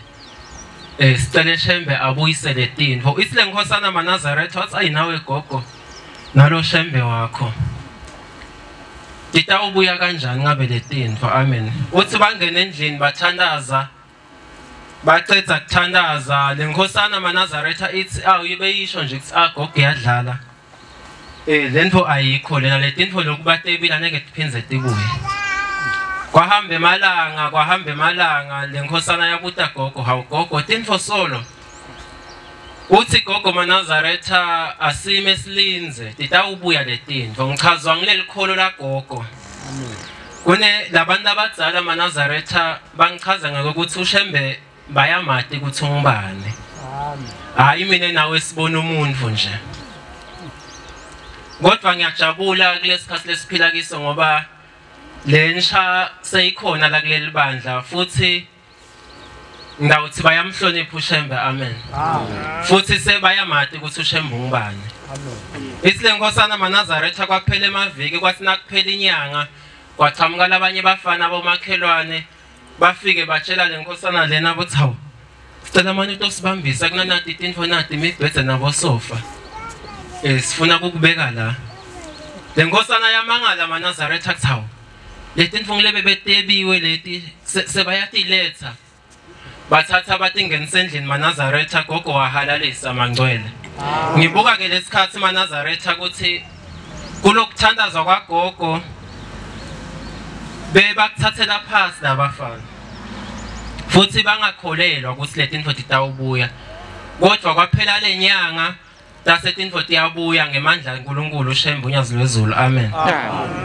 sicele Shembe abuyisele tintfo. Ithi lenkhosana maNazaretha wathi ayinawe gogo nalo Shembe wakho titawubuya kanjani ngabe letintfo. Amen. Uthi bangena endlini bathandaza, bacedza kuthandaza lenkhosana maNazaretha ithi awu ibe yisho nje ukuthi agogo iyadlala, lentfo ayikho lena, letintfo lokubatebile ngeke tiphindze tibuye. Kwahamba emalanga, kwahamba emalanga, lenkhosana yabuta gogo, hawu gogo tintfo solo. Uthi gogo maNazaretha asime silinze titawubuya letintfo. Ngichazwa ngileli kholo la gogo. Kune labantu abadzala maNazaretha bangichaza ngokuthi uShembe bayamati ukuthi ungubani. Amen. Hayi mina nawe sibona umuntu nje. Kodwa ngiyajabula kulesikhathi lesiphila kiso ngoba lensha seyikhona la kuleli bandla futhi ngawuthi bayamhlonipha uShembe. Amen. Amen. Futhi sebayamati ukuthi uShembe ungubani. Amen. Ithi lenkhosana maNazaretha kwaphela emaviki, kwathi nakuphela inyanga kwachamuka labanye bafana bomakhelwane bafike batshela lenkhosana lena ukuthi hawu sicela manje utosibambisa kunanati tintfo nati imibhedze nabosofa, sifuna ukukubeka la. Lenkhosana yamangala maNazaretha kuthi hawu letintfo ngilebe betebiwe leti sebayatiletha. Bathatha batingenisa endlini maNazaretha, gogo wahalalisa mangcwele. Ngibuka ke lesikhathi maNazaretha ukuthi kulokuthandazwa kwagogo bebakuthathela phasi labafana futhi bangakholelwa ukuthi letintfo titawubuya, kodwa kwaphela lenyanga tasetintfo tiyabuya ngemandla kaNkulunkulu uShembe unyazi lwezulu. Amen.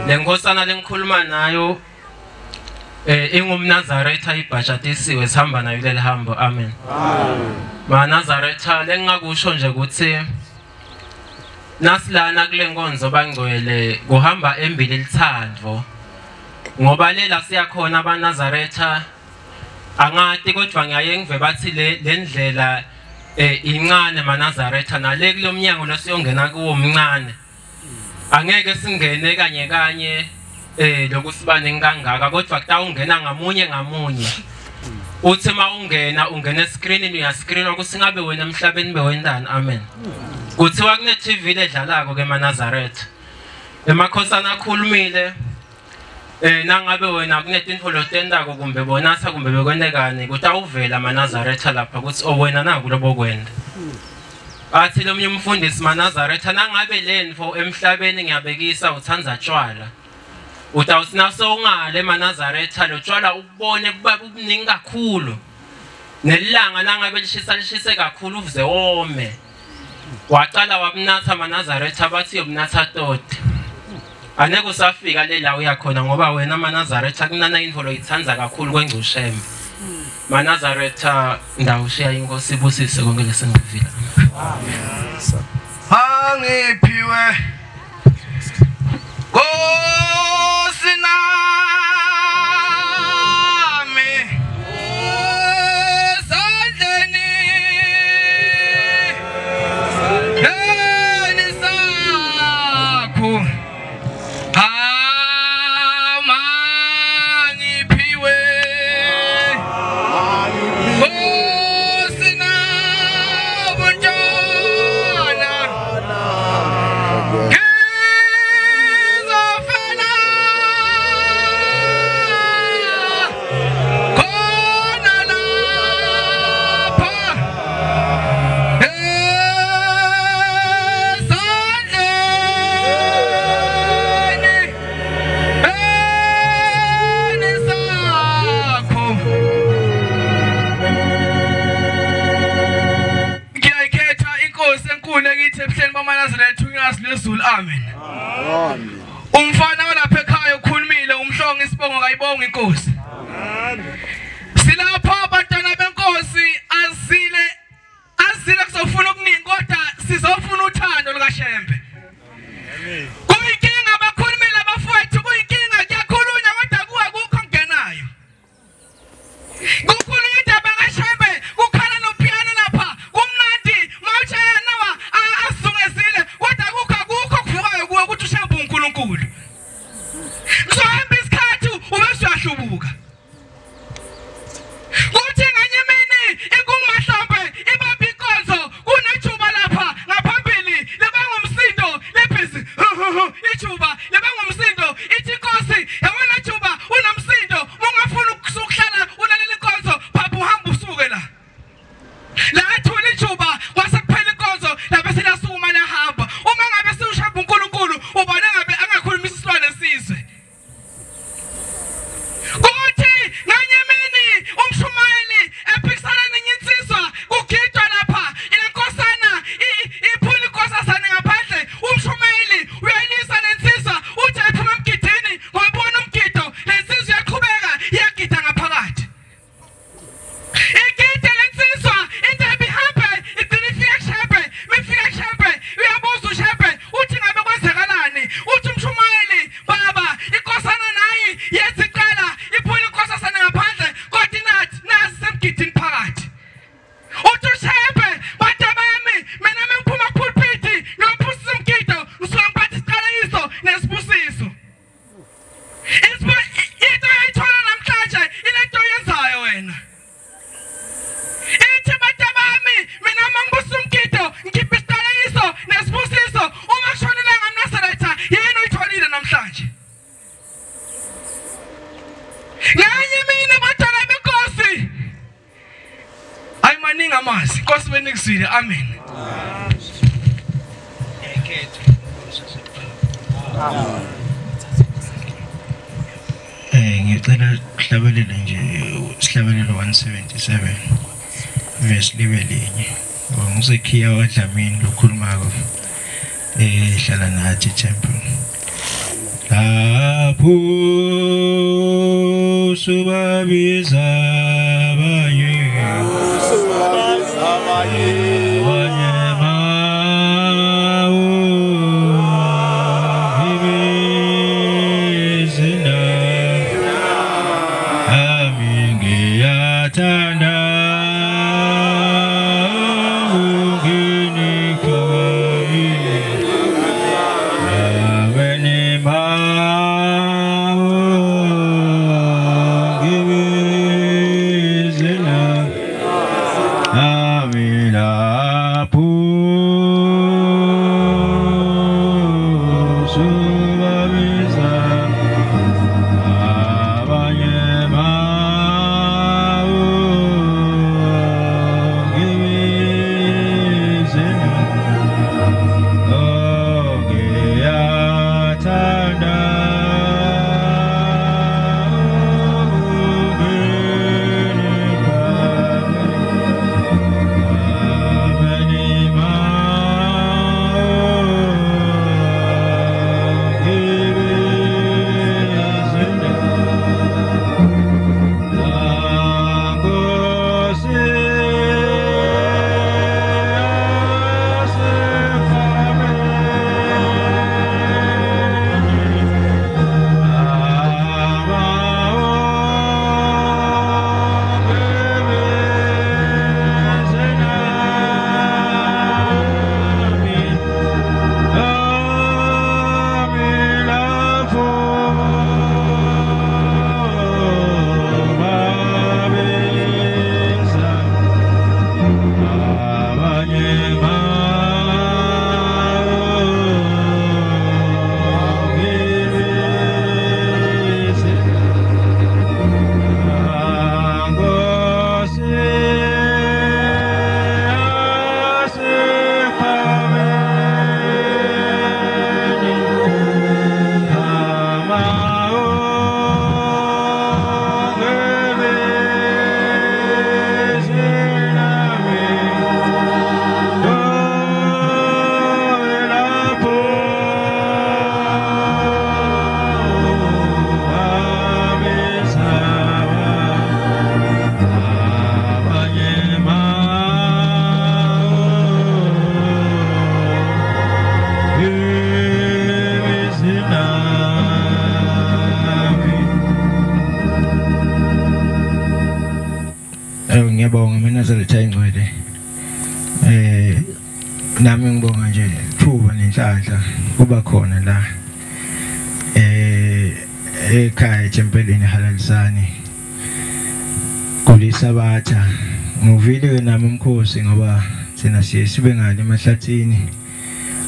Lenkhosana lengikhuluma nayo ingumNazaretha ibhajatisiwe, sihamba nayo kuleli hambo. Amen. Amen. MaNazaretha lengingakusho nje ukuthi nasilana kule nkonzo bangcwele kuhamba embili lithandvo, ngoba lela siyakhona abaNazaretha angati, kodwa ngiyaye ngive bathi le ndlela incane maNazaretha, nale kulomnyango lesiyongena kuwo mncane, angeke singene kanye kanye lokusibane kangaka, kodwa kutawungena ngamunye ngamunye. Uthi mawungena ungena escreenini, uyascreenwa ukuthi ngabe wena emhlabeni bewendani. Amen. Kuthiwa kune TV ledlalako ke maNazaretha, emakhosana akhulumile nangabe wena kunetintfo lotentako kumbe bonatha kumbe bekwentekani kutawuvela maNazaretha lapha ukuthi owena naku lobokwenda. Athi lomunye umfundisi maNazaretha nangabe lentfo emhlabeni ngiyabekisa uthandza tshwala, utawuthi nasewungale maNazaretha lo tshwala ukubone kuba kuningi kakhulu, nelanga nangabe lishisa lishise kakhulu uvuze wome. Waqala wabunatha maNazaretha bathi yobunatha toti, aneke usafika le la uyakhona ngoba wena maNazaretha kunana intfo loyithandza kakhulu kwengcushembe. MaNazaretha ndawushiya inkosi ibusise konke lesengikuvile. Angiphiwe Nkosi na Nyazi lwezulu. Amen. Umfana walapha ekhaya ukhulumile, umhlongo isibongo kayibonga inkosi. Silapha abantwana benkosi, azile azile kuzofuna okuningi, kodwa sizofuna uthando lukaShembe. Kuyinkinga abakhulumile abafowethu, kuyinkinga, kuyakhulunywa kodwa kuwe akukho ongenayo. Kukhulunywa indaba kaShembe, kukhala nopiano lapha, kumnandi, mawutshaya nawa asizungezile, kodwa akukho okuvukayo kuwe ukuthi uShembe uNkulunkulu. Kuzohamba isikhathi ube usuyahlubuka. Kuthi ngenye imini inkungumahlombe ibambe inkonzo, kunethuba lapha ngaphambili libangumsindo lebhizi, ithuba libangumsindo, ithi inkosi yabona thuba unomsindo, ungafuni ukuhlala ulalela inkonzo, phapha uhamba usuke la. Lathula ithuba kwase kuphela inkonzo, labe selasukuma lahamba. Uma ngabe siwushamba uNkulunkulu ubona ngabe angakhulumisa isilwane sizwe. Kuthi ngenye imini umshumayeli ephikisana nenye insizwa, kugidwa lapha, inkosana iphula inkosazane ngaphandle, umshumayeli uyayilisa lensizwa, uthi ayiphuma emgidini ngoba ubona umgido, lensizwa iyaqhubeka iyagida ngaphakathi. Igide lensizwa indaba ihambe igcine ifika kuShembe, mifika kuShembe uyabuza uShembe uthi ngabe kwenzekalani, uthi umshumayeli baba inkosana nayi yenza iqala iphula inkosazane ngaphandle, kodwa inathi nasi semgidini phakathi. Uthi uShembe bantu bami mina mengiphuma kupulpiti ngiyophusisa umgido, ngisuke ngiphathe isiqalekiso nesibusiso. Into oyithola namhlanje ilento oyenzayo wena. Ithi bantu bami mina mangibusa umgido ngikhipha isiqalekiso nesibusiso, uma kushonile ngamNazaretha yini oyitholile namhlanje? Ngenye imini bantwana benkosi, ayi maningi amazwi, Nkosi benikuzwile. Amen. Ngicela kuhlabelele nje isihlabelelo 177 verse libe linye. NguZekhiya waDlamini lokhulumako, hlala nathi temple. Lapho subabiza abanye, abanye bawo ibizina, ami ngiyathanda Ngiyabonga maNazaretha ingcwele. Nami ngibonga nje thuba nenhlanhla kuba khona la ekhaya ethempelini Halalisani kulisabatha. Nguvile nami umkhosi ngoba thina siye sibe ngale emahlathini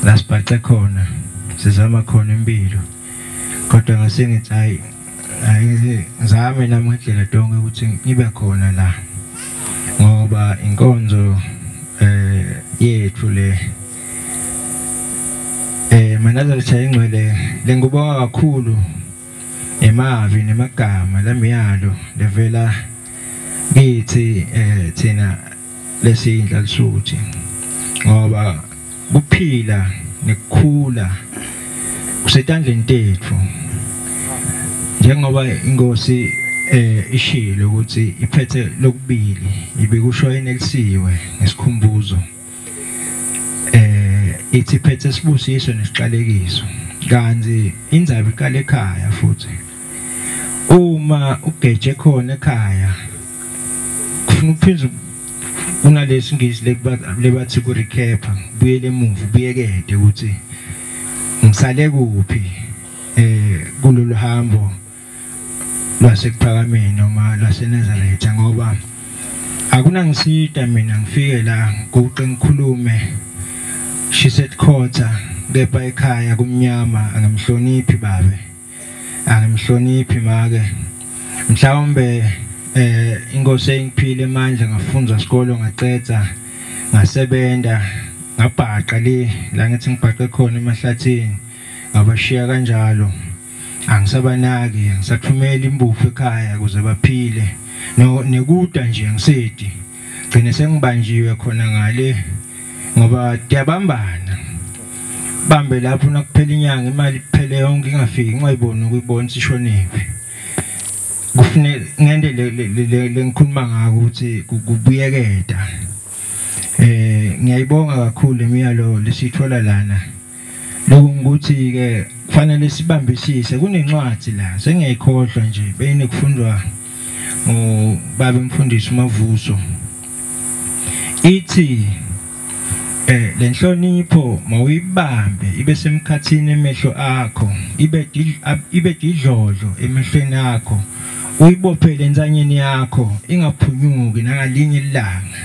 la sibhace khona sizama khona impilo, kodwa ngase ngithi hayi ngizame nami ngendlela donke ukuthi ngibe khona la ngoba inkonzo yethu le. maNazaretha ingcwele lengubonga kakhulu emavi nemagama lamiyalo levela kithi thina lesindla lisuthi, ngoba kuphila nekukhula kusetandleni tethu. Njengoba inkosi ishilo ukuthi iphethe lokubili ibikusho enelisiwe ngesikhumbuzo, ithi iphethe sibusiso nesiqalekiso, kanti indzaba iqala ekhaya. Futhi uma ugeje khona ekhaya kufuna uphinze kunalesingisi lebathi ku recap, buyele emuva ubuyekede ukuthi ngisale kuphi kulolu hambo lwasekuphakameni noma lwaseNazaretha, ngoba akunangisida mina ngifike la guqe ngikhulume shiset khotha, kepha ekhaya kumnyama angimhloniphi babe, angimhloniphi make. Mhlawumbe inkosi engiphile emandla ngafunza isikolo ngacetha ngasebenza ngabhaqa le la ngithi ngibhaqe khona emahlathini ngabashiya kanjalo, angisabanaki, angisathumeli imbupho ekhaya ukuze baphile no nekuda nje ngisedi gcine sengibanjiwe khona ngale ngoba tiyabambana bambe lapho nakuphela inyanga imali iphele yonke ingafiki ngayiboni ukuyibona sishonephi. Kufanele ngende le ngikhuluma ngako ukuthi kubuyekeda. Ngiyayibonga kakhulu imiyalo lesithola lana. Lokhu ukuthi ke kufanele sibambisise. Kunencwadi la sengiyayikhohlwa nje beyinekufundwa ngubaba umfundisi uMavuso, ithi lenhlonipho mawuyibambe ibe semkhathini emehlo akho, ibe didlodlo emehlweni akho, uyibophele entsanyeni yakho ingaphunyuki nangalinye ilanga,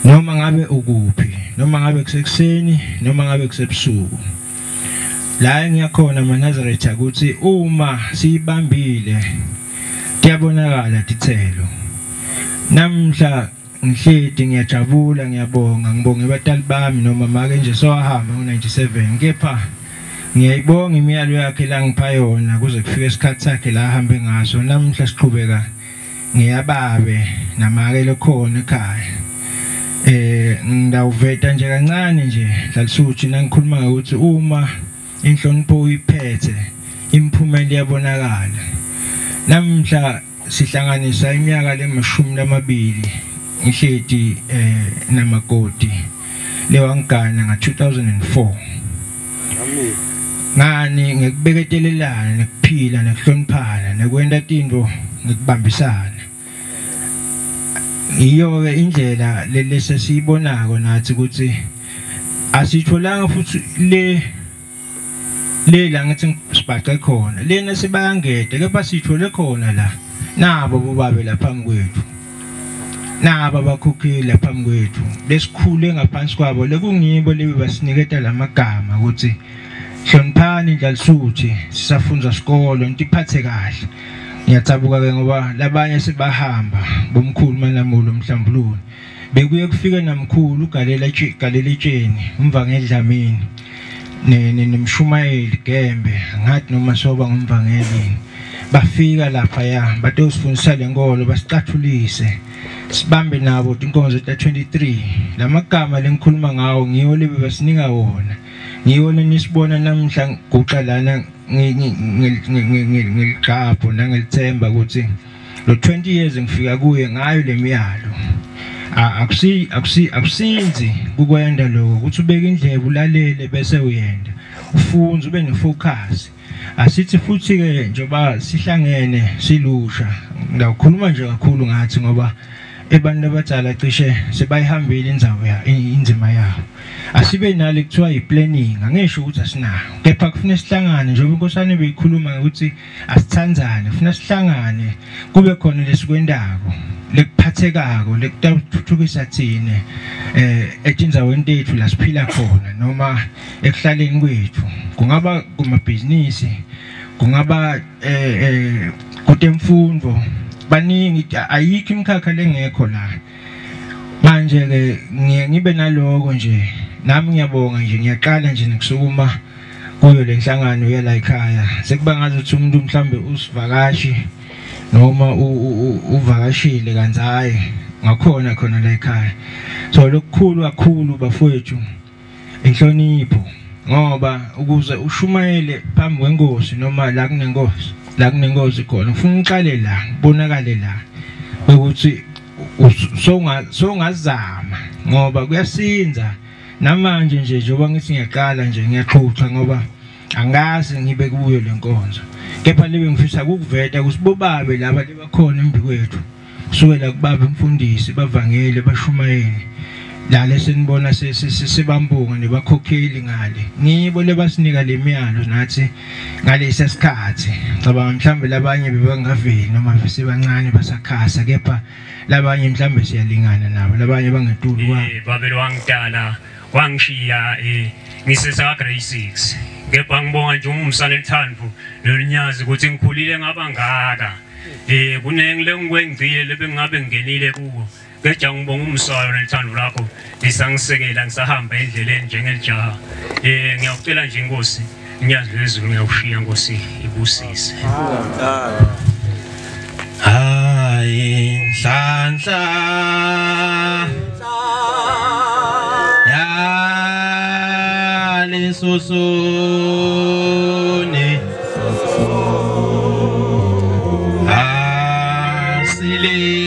noma ngabe ukuphi, noma ngabe kusekuseni, noma ngabe kusebusuku. La ngiyakhona maNazaretha ukuthi uma siyibambile kuyabonakala tithelo. Namhla ngihledi ngiyajabula, ngiyabonga, ngibonge abatali bami noma make nje sowahamba ngo-97, kepha ngiyayibonga imiyalo yakhe la ngipha yona kuze kufike isikhathi sakhe la ahambe ngaso. Namhla siqhubeka ngiyababe namake lokhona ekhaya. Ngidawuveta nje kancane nje Dlalisuthi nangikhuluma ukuthi uma inhlonipho uyiphethe imiphumela iyabonakala. Namhla sihlanganisa iminyaka le-20 ngihledi namakoti lewangigana nga-2004. Ngani ngekubeketelelana nekuphila nekuhloniphana nekwenta tintfo ngekubambisana. Iyo ke indlela lesesiyibonako nathi ukuthi asitholanga futhi le la ngithi sibhace khona lena sibayangede, kepha sithole khona la nabo bobabe lapha kwethu, naba abakhokheli phambi kwethu lesikhule ngaphansi kwabo, lekungibo lebe basiniketa lamagama ukuthi hloniphani Dlalisuthi, sisafunza isikolo nitiphathe kahle. Ngiyathabuka ke ngoba labanye sebahamba bomkhulu Manamulo Mhlambululo, bekuye kufike namkhulu ugalela etsheni umvangeli Dlamini nemshumayeli Gembe, ngathi noma soba ngumvangeli, bafika lapha ya batosifundisa lenkolo basicathulise sibambe nabo inkonzo ta-23. Lamagama lengikhuluma ngawo ngiwo lebe basinika wona, ngiwo lenisibona namhla guqa lana ngiligqapho nangelithemba ukuthi lo 20 years ngifika kuye ngayo lemiyalo. Akusinzi kukwenda lokho ukuthi ubeke indlebe ulalele bese uyenda, ufunze ube nefocus. Asithi futhi ke njoba sihlangene silusha, ngawukhuluma nje kakhulu ngathi ngoba Abantu abadala cishe sebayihambile indzawo ya inzima yabo. Asibe nale kuthiwa i-planning, angisho ukuthi asinayo. Kepha kufuna sihlangane njengoba inkosana beyikhuluma ukuthi asithandzane, kufuna sihlangane kube khona lesikwendako, lekuphathekako, lekuthuthukisa thina etindzaweni tethu la siphila khona noma ekuhlaleni kwethu. Kungaba kumabhizinisi, kungaba kutemfundo, baningi ayikho imikhakha lengekho la. Manje ke ngiye ngibe naloko nje, nami ngiyabonga nje, ngiyaqala nje nekusukuma kuyo le nhlangano yala ekhaya. Sekuba ngathi ukuthi umuntu mhlambe usivakashi noma uvakashile kanti hayi ngakhona khona la ekhaya. So lokukhulu kakhulu bafowethu inhlonipho, ngoba ukuze ushumayele phambi kwenkosi noma la kunenkosi, la kunenkosi khona ufuna uqale la, kubonakale la ukuthi songazama, ngoba kuyasinza. Namanje nje njengoba ngithi ngiyaqala nje ngiyaqhuqa ngoba angazi ngibe kuyo lenkonzo, kepha libe ngifisa ukuveta ukuthi bobabe laba lebakhona embi kwethu, kusukela kubaba umfundisi, bavangeli, bashumayeli la lesenibona sebambunga nebakhokheli ngale, ngibo lebasinika lemiyalo nathi ngalesi sikhathi. Ngicabanga mhlambe labanye bebangaveli noma besebancane basakhasa, kepha labanye mhlambe siyalingana nabo, labanye bangetulu kwabo. Babelo wangidala wangishiya ngisesa grade 6, kepha ngibonga nje umsana elithandvu lolunyazi ukuthi ngikhulile ngaba ngaka. Kunengi lengikwengcile lebengabe ngingenile kuwo, kepha ngibonga umsana lelithandvu lakho lisangisekela ngisahamba endleleni njengelijaha. Ngiyakucela nje inkosi, inyazi lezulu ngiyakushiya Nkosi ibusise. Hayi nhlanhla yalesusune asilenga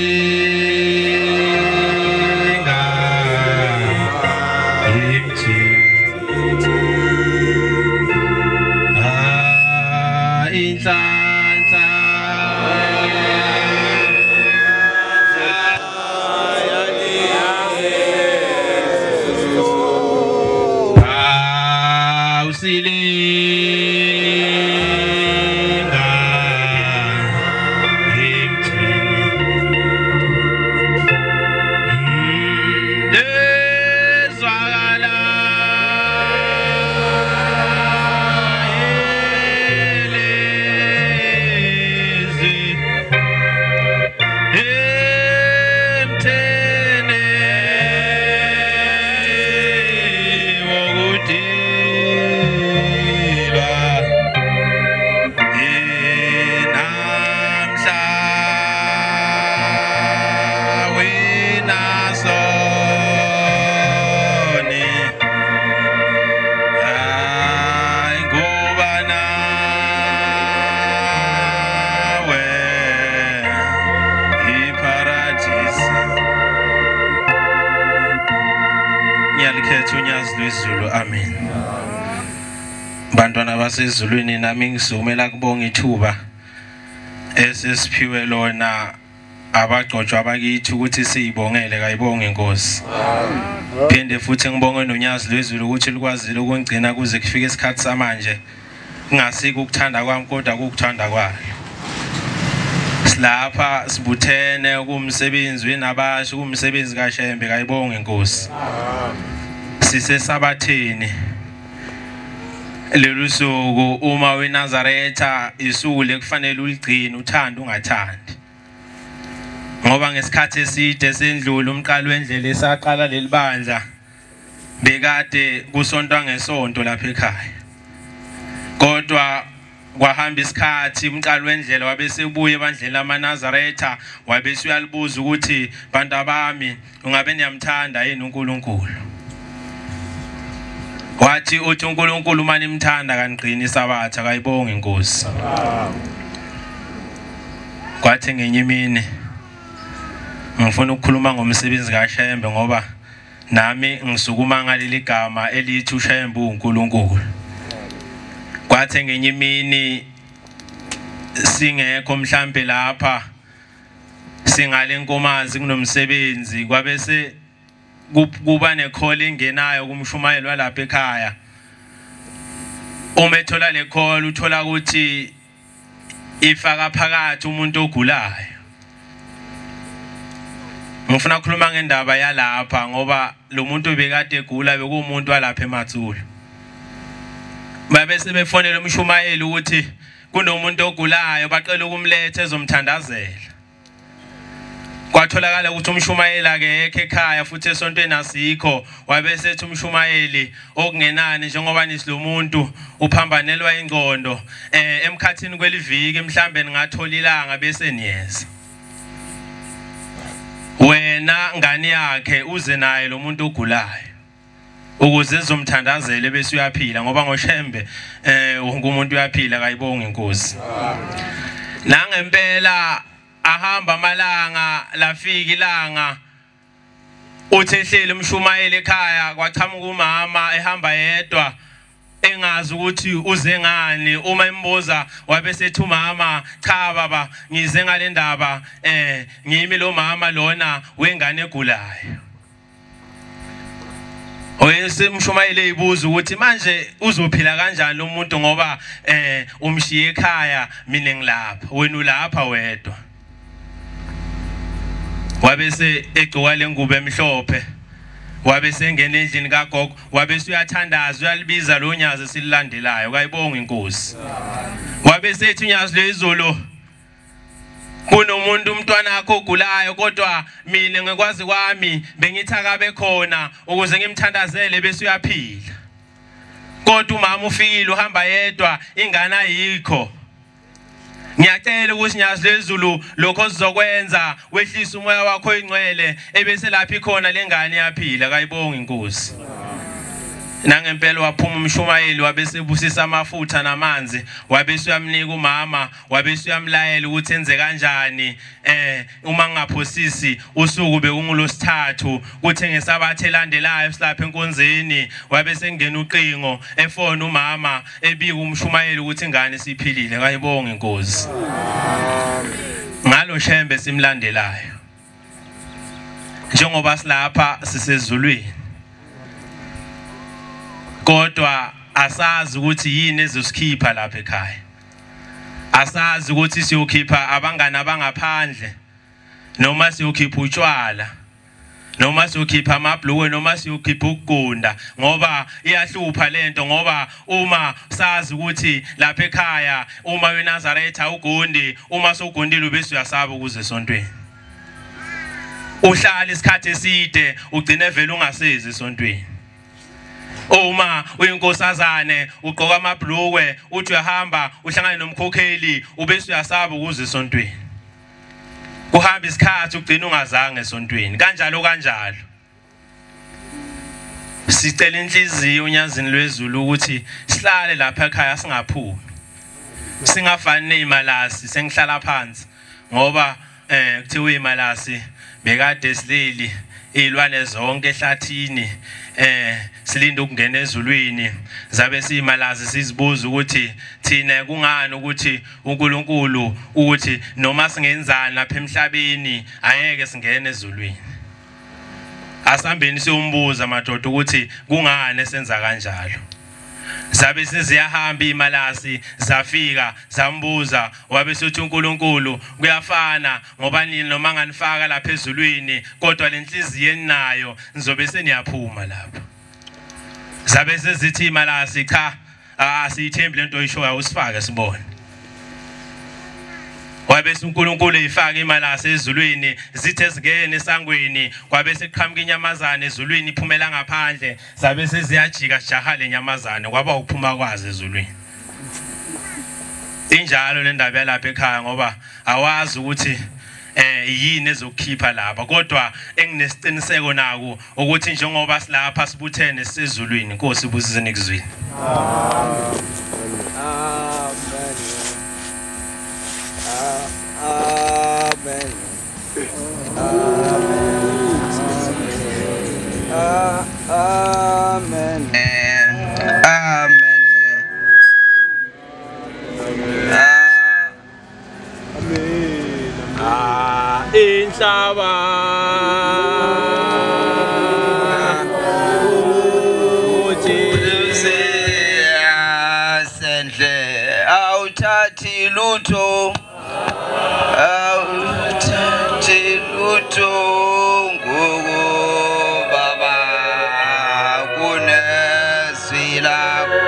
emthini inhlanhla awusilenga emthini lezwakala elizwi emthini wokudilwa enamhla wenasoni hayi ngoba nawe iparadisi. Ngiyalikhetha unyazi lwezulu, amen. Bantwana basezulwini, nami ngisukumela kubonga ithuba esesiphiwe lona abagcotshwa bakithi ukuthi siyibongele, kayibonge inkosi. Phinde futhi ngibonge nonyazi lwezulu ukuthi likwazile ukungcina kuze kufike isikhathi samanje, kungasiko ukuthanda kwami kodwa kukuthanda kwalo. Silapha sibuthene kumsebenzi wenabasha, kumsebenzi kaShembe, kayibonge inkosi. Sisesabatheni lolu suku, uma weNazaretha isuku lekufanele uligcine uthanda ungathandi, ngoba ngesikhathi eside sendlula umqalo wendlela esaqala leli bandla bekade kusontwa ngesonto lapha ekhaya, kodwa kwahamba isikhathi umqalo wendlela wabe sebuye ebandleni lamaNazaretha, wabe usuyalibuza ukuthi bantu abami ungabe niyamthanda yini uNkulunkulu? Wathi uthi uNkulunkulu uma nimthanda kanigcina isabatha, kayibonge inkosi. Kwathi ngenye imini ngifuna ukukhuluma ngomsebenzi kaShembe, ngoba nami ngisukuma ngaleli gama elithi uShembe uNkulunkulu. Kwathi ngenye imini singekho mhlambe lapha Singale Nkomazi kunomsebenzi kwabese kuba necall engenayo kumshumayeli walapha ekhaya. Uma ethola le call uthola ukuthi ifaka phakathi umuntu ogulayo. Ngifuna ukukhuluma ngendaba yalapha ngoba lo muntu bekade egula bekuwumuntu walapha eMatsulu. Babese befonela umshumayeli ukuthi kunomuntu ogulayo bacela ukumletha ezomthandazela. Kwatholakala ukuthi umshumayeli akekho ekhaya futhi esontweni asikho. Wabese ethi umshumayeli okungenani njengoba nisilomuntu uphambanelwa ingqondo emkhathini kweliviki mhlambe ningathola ilanga bese niyeza. Wena ngani yakhe uze naye lo muntu ogulayo ukuze ezomthandazela bese uyaphila ngoba ngoShembe wonke umuntu uyaphila kayibonga inkosi. Nangempela ahamba amalanga lafika ilanga uthi ehleli umshumayeli ekhaya kwachamuka umama ehamba yedwa engazi ukuthi uze ngani. Uma embuza wabe sethi umama, cha baba ngize ngale ndaba ngimi lo mama lona wengane egulayo. Oyesemshumayeli eyibuza ukuthi manje uzophila kanjani lo muntu ngoba umshiye ekhaya mina ngilapha wena ulapha wedwa. Wabese egcoka lengubo emhlophe wabese engena endlini kagogo wabese uyathandaza uyalibiza lo nyazi esililandelayo kayibonga inkosi. Wabese ethi unyazi lezulu kunomuntu umntwana wakho ogulayo kodwa mina ngikwazi kwami bengithi akabe khona ukuze ngimthandazele bese uyaphila. Kodwa umama ufikile uhamba yedwa ingane ayikho. Ngiyacela ukuthi nyazi lezulu lokho sizokwenza wehlisa umoya wakho oyingcwele ebese lapha ikhona lengane yaphila kayibonga inkosi. Nangempela waphuma umshumayeli wabese busisa amafutha namanzi wabese uyamnika umama wabese uyamlayela ukuthi enze kanjani. Uma ngingaphosisi usuku bekungulosithathu kuthe ngesabatha elandelayo silapha enkonzeni wabese engena uqingo efona umama ebika umshumayeli ukuthi ingane siphilile kayibonga inkosi. Ngalo Shembe simlandelayo njengoba silapha sisezulwini kodwa asazi ukuthi yini ezosikhipha lapha ekhaya. Asazi ukuthi siyokhipha abangani abangaphandle noma siyokhipha utshwala noma siyokhipha amabhluwe noma siyokhipha ukugunda ngoba iyahlupha lento. Ngoba uma sazi ukuthi lapha ekhaya uma weNazaretha ugundi uma sowugundile ubese uyasaba ukuze esontweni uhlala isikhathi eside ugcine vele ungasezi esontweni. Uma uyinkosazane ugqoka amabhlukwe uthi uyahamba uhlangane nomkhokheli ubese uyasaba ukuze esontweni. Kuhamba isikhathi ugcina ungazange esontweni kanjalo kanjalo. Sicela inhliziyo unyazini lwezulu ukuthi sihlale lapha ekhaya singaphumi singafani nezimalasi. Sengihlala phansi ngoba kuthiwa imalasi bekade sileli izilwane zonke ehlathini silinde ukungena ezulwini zabe siyimalazi sizibuza ukuthi thina kungani ukuthi uNkulunkulu uthi noma singenzani lapha emhlabeni ayeke singene ezulwini. Asambeni siyombuza madoda ukuthi kungani senza kanjalo. Zabe seziyahamba imalasi zafika zambuza wabe sethi uNkulunkulu kuyafana ngoba nini noma nganifaka lapha ezulwini kodwa lenhliziyo eninayo nizobe seniyaphuma lapha. Zabe sezithi imalasi cha asiyithembi lento oyishoyo usifake sibone. Wabe uNkulunkulu eyifaka imalasi ezulwini zithe ezingene esangweni kwabe seqhamuka inyamazane ezulwini iphumela ngaphandle zabe seziyajika sijaha lenyamazane kwaba ukuphuma kwazo ezulwini. Injalo le ndaba yalapha ekhaya ngoba awazi ukuthi yini ezokukhipha lapha kodwa enginesiqiniseko nako ukuthi njengoba silapha sibuthene sisezulwini. Inkosi ibusise nikuzwini. Amen. Amen. Amen. Amen. Amen. inhlaba Sendle awuthathi lutho awuthathi lutho ngoku baba kunezwi lakho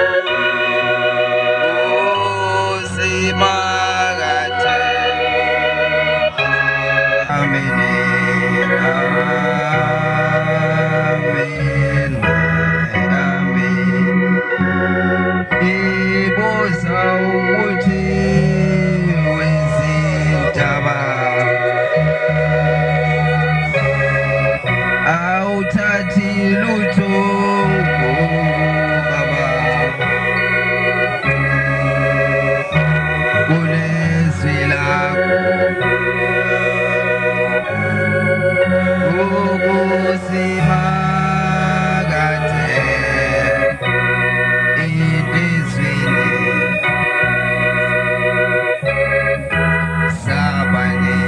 usimakathe. Amen. Amen. Amen. Ibuza ukuthi wezindaba awuthathi lutho baba kunezwi lakho ukusimakathe enhliziyweni sabane.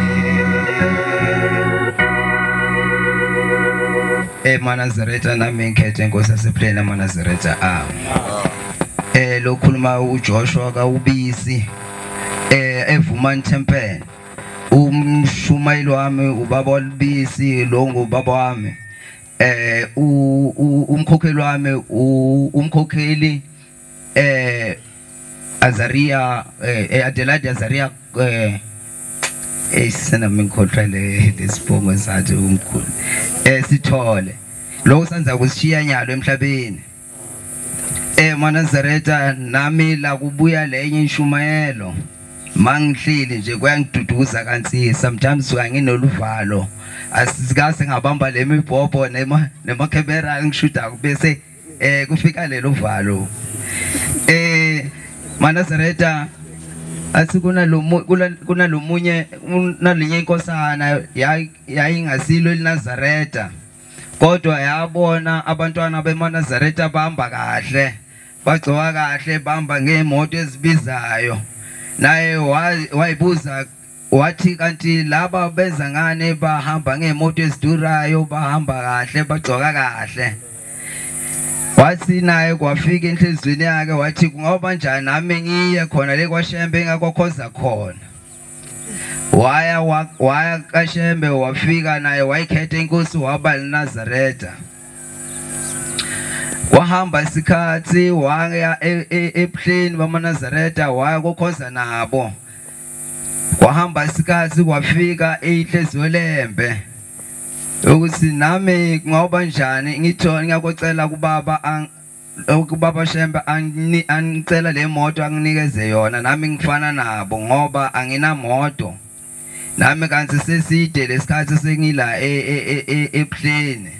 EManazaretha nami ngikhethe inkosi yasepleni eManazaretha ami. Lokhuluma uJoshua kaUbisi eVumani Temple. Umshumayeli wami ubaba walubisi lo ngubaba wami. Umkhokheli wami umkhokheli Azaria Adelaide Azaria sena ngikhohlwa lesibongo sathi umkhulu sithole lo usanza kusishiya nyalo emhlabeni. Manazaretha nami la kubuya lenye inshumayelo mangihleli nje kuyangiduduza kanti sometimes nginoluvalo asikase ngabamba lemibhobho nemakhemera ngishuda bese kufika lelo valo. Manazaretha athi kunalomunye nalinye inkosana yayingasilo eNazaretha kodwa yabona abantwana beManazaretha bahamba kahle bagcoka kahle bahamba ngeemoto ezibizayo. Naye wayibuza wathi kanti laba benza ngane bahamba ngeemoto ezidurayo bahamba kahle bagcoka kahle. Wathi naye kwafika enhlizweni yakhe wathi kungaba kanjani nami ngiye khona le kwaShembe engakokhoza khona. Waya kaShembe wafika naye wayikhetha inkosi waba leNazaretha. Wahamba isikhathi waya ebuhleni bamaNazaretha waya kokhoza nabo. Wahamba isikhathi kwafika inhliziyo lembe ukuthi nami kungaba kanjani ngithona ngiyakocela kubaba kubaba Shembe angicela le moto anginikeze yona nami ngifana nabo ngoba anginamoto nami kanti seside lesikhathi sengila ebuhleni.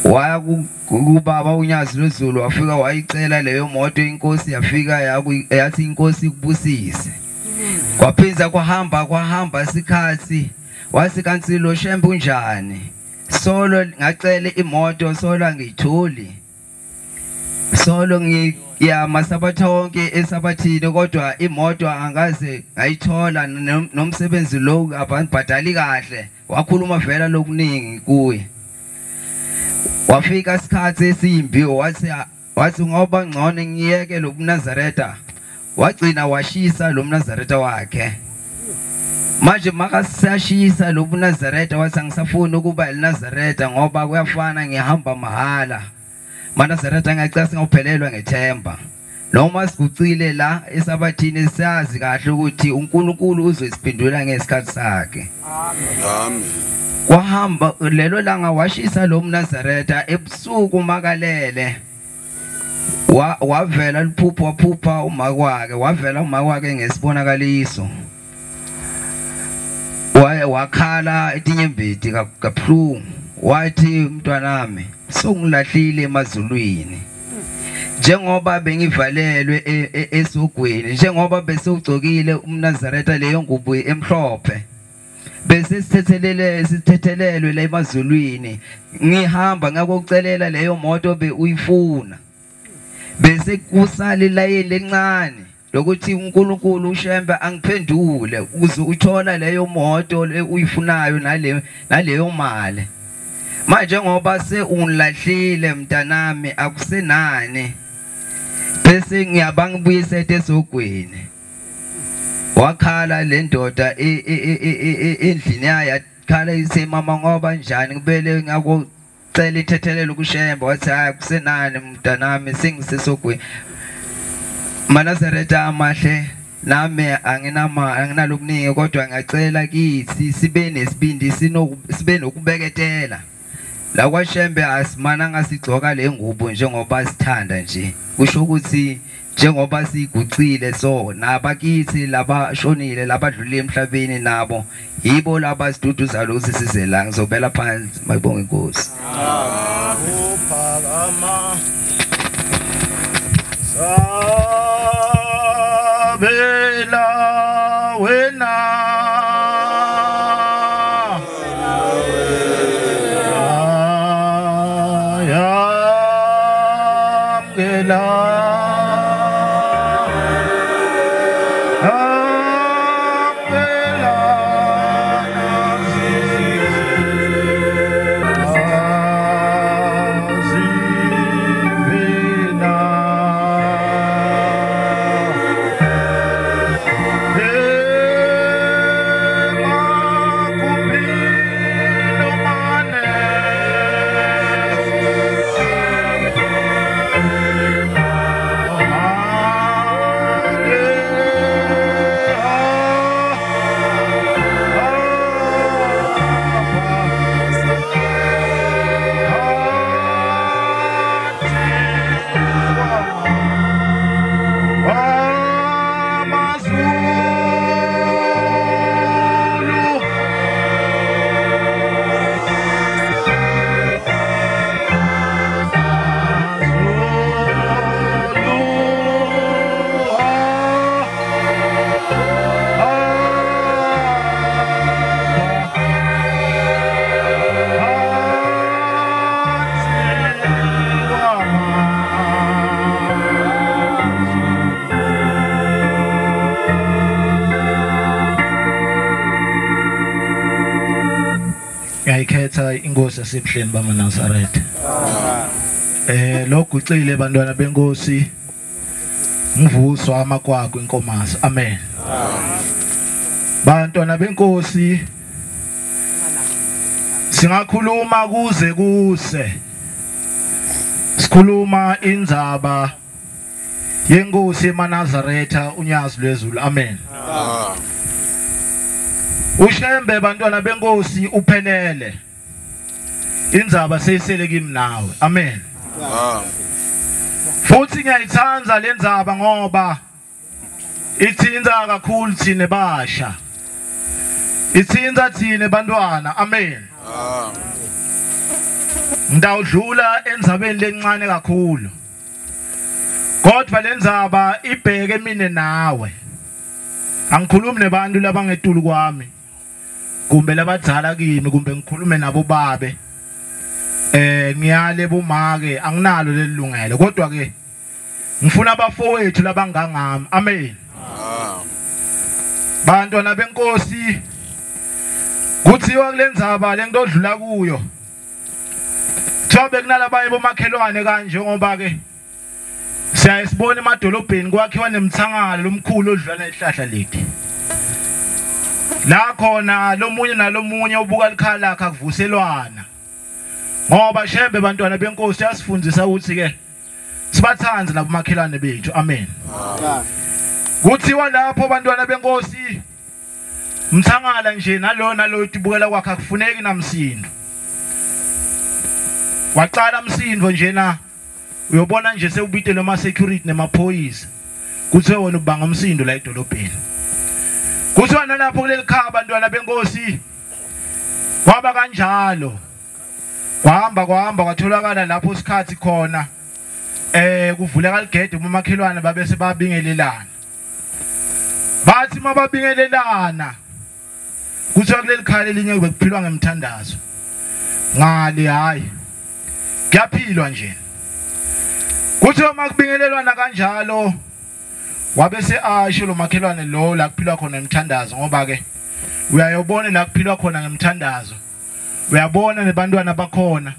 Waya kubaba uNyazi lwezulu wafika wayicela leyo moto inkosi yafika yathi inkosi ikubusise. Kwaphinza kwahamba isikhathi wathi kanti lo Shembe unjani solo ngacela imoto solo angiyitholi solo ngiya masabatha wonke esabathini kodwa imoto angaze ngayithola nomsebenzi lo ababhadali kahle. Wakhuluma vela lokuningi kuye. Wafika isikhathi esimbi wathi ngoba ngcono ngiyeke lobuNazaretha. Wagcina washisa lo mNazaretha wakhe. Manje makasashisa lobuNazaretha wathi angisafuni ukuba eNazaretha ngoba kuyafana ngihamba mahala. MaNazaretha ngiyacasa ngawuphelelwa ngethemba. Noma sigucile la esabathini siyazi kahle ukuthi uNkulunkulu uzosiphendula ngesikhathi sakhe. Amen. Kwahamba lelo langa washisa lo mNazaretha ebusuku makalele. Wavela liphupho waphupha umakwakhe wavela umakwakhe ngesibonakaliso. Wakhala etinyembeti kabuhlungu wathi mntwanami songilahlile emazulwini njengoba bengivalelwe esogweni njengoba besewugcokile umNazaretha leyo ngubo emhlophe bese sithethelelwe la emazulwini ngihamba ngakucelela leyo moto be uyifuna bese kusale layini lencane lokuthi uNkulunkulu uShembe angiphendule ukuze uthola leyo moto uyifunayo naleyo mali. Manje ngoba seungilahlile mntanami akusenani, bese ngiyabangibuyisa esogweni. Wakhala le ndoda endlini yayo, yakhala ithe mama ngoba njani ngibele ngakucela ithethelelo kuShembe. Wathi hayi akusenani mntanami, sengisesogweni. Manazaretha amahle, nami anginalokuningi, kodwa ngiyacela kithi sibe nesibindi, sibe nokubeketela. La kwaShembe asimana ngasigcoka le ngubo njengoba sithanda nje, kusho ukuthi njengoba sigucile so nabakithi labashonile labadlulile emhlabeni nabo yibo labasiduduza ukuthi size la. Ngizobela phansi, mayibonge inkosi. Sabela wena ayamgela Ngiyayikhetha inkosi yasebuhleni bamaNazaretha. Logucile bantwana benkosi, ngivuswa amakwakho inkomazi. Amen. Bantwana benkosi, singakhuluma kuze kuse. Sikhuluma indzaba yenkosi yemaNazaretha uNyazi lwezulu. Amen. uShembe bantwana benkosi uphelele. Indzaba seyisele kimi nawe. Amen. Futhi ngiyayithanda le ndzaba ngoba ithinta kakhulu thina basha. Ithinta thina bantwana. Amen. Ngidawudlula endzabeni lencane kakhulu. Kodwa le ndzaba ibheke mina nawe. Angikhulumi nebantu labangetulu kwami, kumbe labadzala kimi, kumbe ngikhulume nabo babe. Ngiyale bomake, anginalo lelungelo, kodwa ke ngifuna abafowethu labangangami. Amen. Bantwana benkosi, kuthiwa kulendzaba lengidodlula kuyo, kuthiwa bekunalabaye bomakhelwane kanje, ngoba ke siyayisibona emadolobheni kwakhiwa nemthangala lomkhulu odlula isihlahla leti. La khona lomunye nalomunye ubuka likhala lakhe akuvuselwana. Ngoba Shembe bantwana benkosi yasifundisa ukuthi ke sibathanze nabomakhelwane bethu. Amen. Kuthiwa lapho bantwana benkosi mthangala nje nalona lo utibukela kwakhe akufuneki namsindo. Waqala umsindo njena uyobona nje sewubite noma security nemaphoyisa kuthiwe wena ubanga umsindo la edolobheni. Kuthiwa nalapho kuleli khaya bantwana benkosi kwaba kanjalo. Kwahamba kwahamba kwatholakala lapho isikhathi khona kuvuleka ligede umakhelwane babese babingelelana. Bathi mababingelelana kuthiwa kuleli khaya elinye bekuphilwa ngemthandazo. Ngale hayi kuyaphilwa nje. Kuthiwa makubingelelwana kanjalo Wabe seasho lo makhelwane lo la kuphilwa khona emthandazo, ngoba ke uyayobona la kuphilwa khona ngemthandazo, uyabona nebantwana bakhona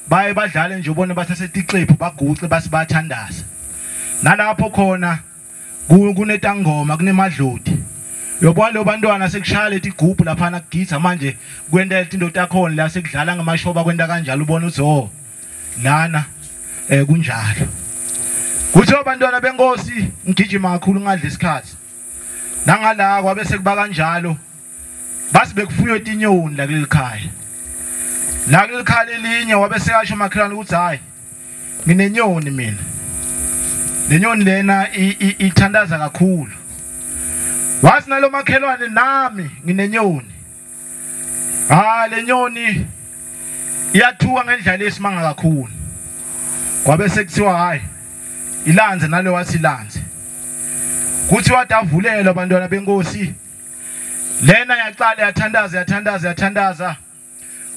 baye badlale nje, ubone bathathe iqephu baguqe basi bathandaza. Nalapho khona kunetangoma kunemadloti, uyobona lo bantwana sekushaya leti igubhu lapha na kugitha manje kwenta into takhona la sekudlala ngamashoba kwenta kanjalo, ubona uthi oh lana kunjalo. Kuthiwa abantwana benkosi ngigijima kakhulu ngadla isikhathi nangala kwabe sekuba kanjalo, basi bekufuywe tinyoni la kuleli khaya. La kuleli khaya lelinye wabe sekasho makhelwane ukuthi hayi nginenyoni mina, le nyoni lena ithandaza kakhulu. Wathi nalo makhelwane nami nginenyoni, le nyoni iyathuka ngendlela esimanga kakhulu. Kwabe sekuthiwa hayi ilanze, nalo wathi ilanze. Kuthiwa davulela abantwana benkosi, lena yaqala yathandaza yathandaza yathandaza.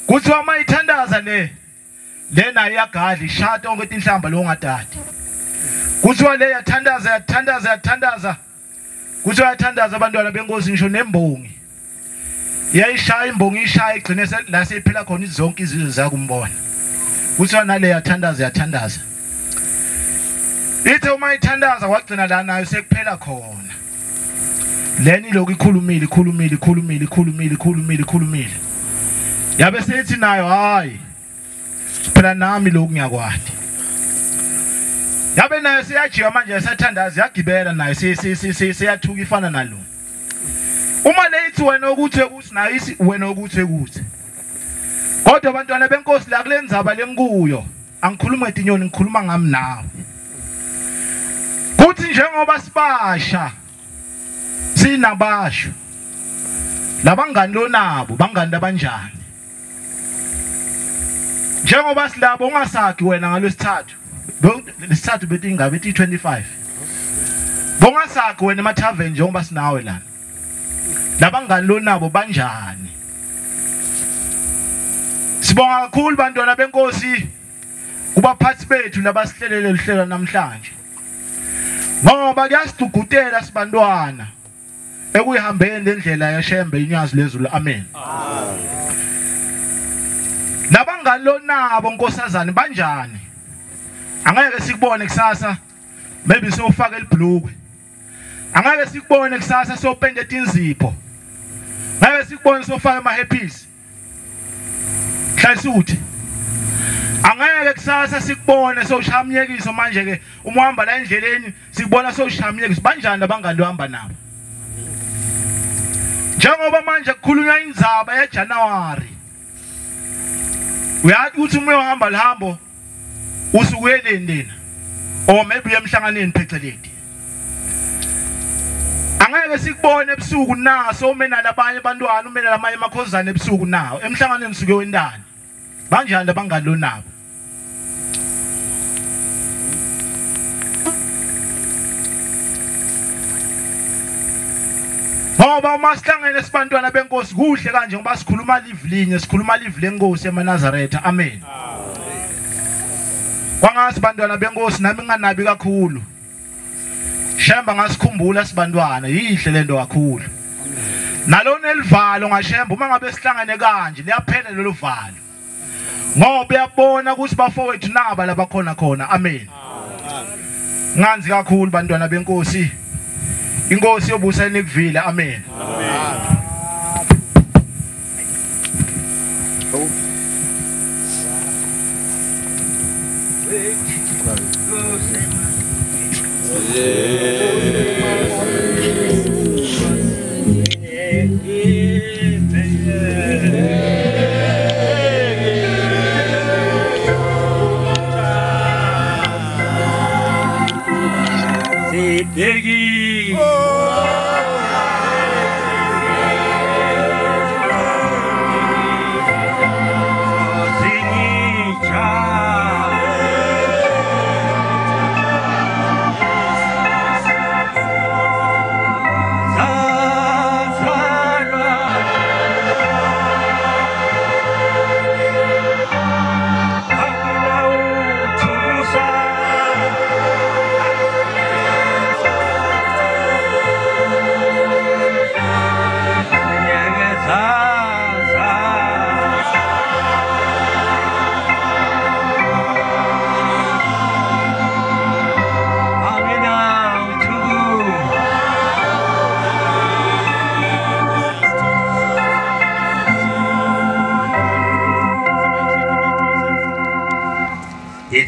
Kuthiwa mayithandaza le lena iyagadla ishaya tonke inhlamba lo ngadadi. Kuthiwa le yathandaza yathandaza yathandaza, kuthiwa yathandaza abantwana benkosi ngisho nembongi iyayishaya imbongi, ishaya igcine la seyiphela khona zonke izizwe zakumbona. Kuthiwa nale yathandaza yathandaza, ithe uma ithandaza kwagcina la nayo sekuphela khona. Leni lokhu ikhulumile ikhulumile ikhulumile ikhulumile ikhulumile ikhulumile, yabe seyithi nayo hayi phela nami lokhu ngiyakwati. Yabe nayo seyajika manje yasathandaza yagibela nayo seyathuka ifana nalo. Uma leyithi wena ukuthi ukuthi nayo isi wena ukuthi ukuthi. Kodwa abantwana benkosi la kule ndzaba lenkuyo angikhuluma ngetinyoni, ngikhuluma ngami nawe. Kuthi njengoba sibasha sinabasho labangani lonabo bangani abanjani, njengoba silabo ungasakhi wena ngalwesithathu lesithathu bethi ingabe ethi 25 bongasakhi wena emathaveni njengoba sinawe lana, labangani lonabo banjani? Sibonga kakhulu bantwana benkosi kubaphathi bethu labasihlelele uhlelo namhlanje, ngoba kuyasidugutela sibantwana ekuyihambeni lendlela yaShembe inyazi lezulu. Amen. Labangani lonabo nkosazane banjani? Angeke sikubone kusasa maybe sewufaka elibhlukwe, angeke sikubone kusasa sewupende tinzipho, ngeke sikubone sewufaka ama-hairpiece hlayisuthi, angeke kusasa sikubone sewushamyekiso. Manje ke uma uhamba la endleleni sikubona sewushamyekiso. Banjani labangani lohamba nabo? Njengoba manje kukhulunywa indzaba yeJanuary, uyathi ukuthi uma uhamba lihambo usukuyeleni lena or maybe uye emhlanganweni pheceleti, angeke sikubone ebusuku naso ume nalabanye abantwana ume nalamanye amakhosana ebusuku nawo emhlanganweni usuke wendani. Banjani labangani lonabo? Ngoba uma sihlangene sibantwana benkosi kuhle kanje, ngoba sikhuluma live linye, sikhuluma live lenkosi yamaNazaretha. Amen. Kwangasi bantwana benkosi nami nginganabi kakhulu, Shemba ngasikhumbula sibantwana, yihle lento kakhulu. Nalona elivalo ngaShemba uma ngabe sihlangene kanje liyaphela lelo valo, ngoba uyabona ukuthi bafowethu naba labakhona khona. Amen. Nganzi kakhulu bantwana benkosi, inkosi yobusa enikuvile. Amen. Biggie.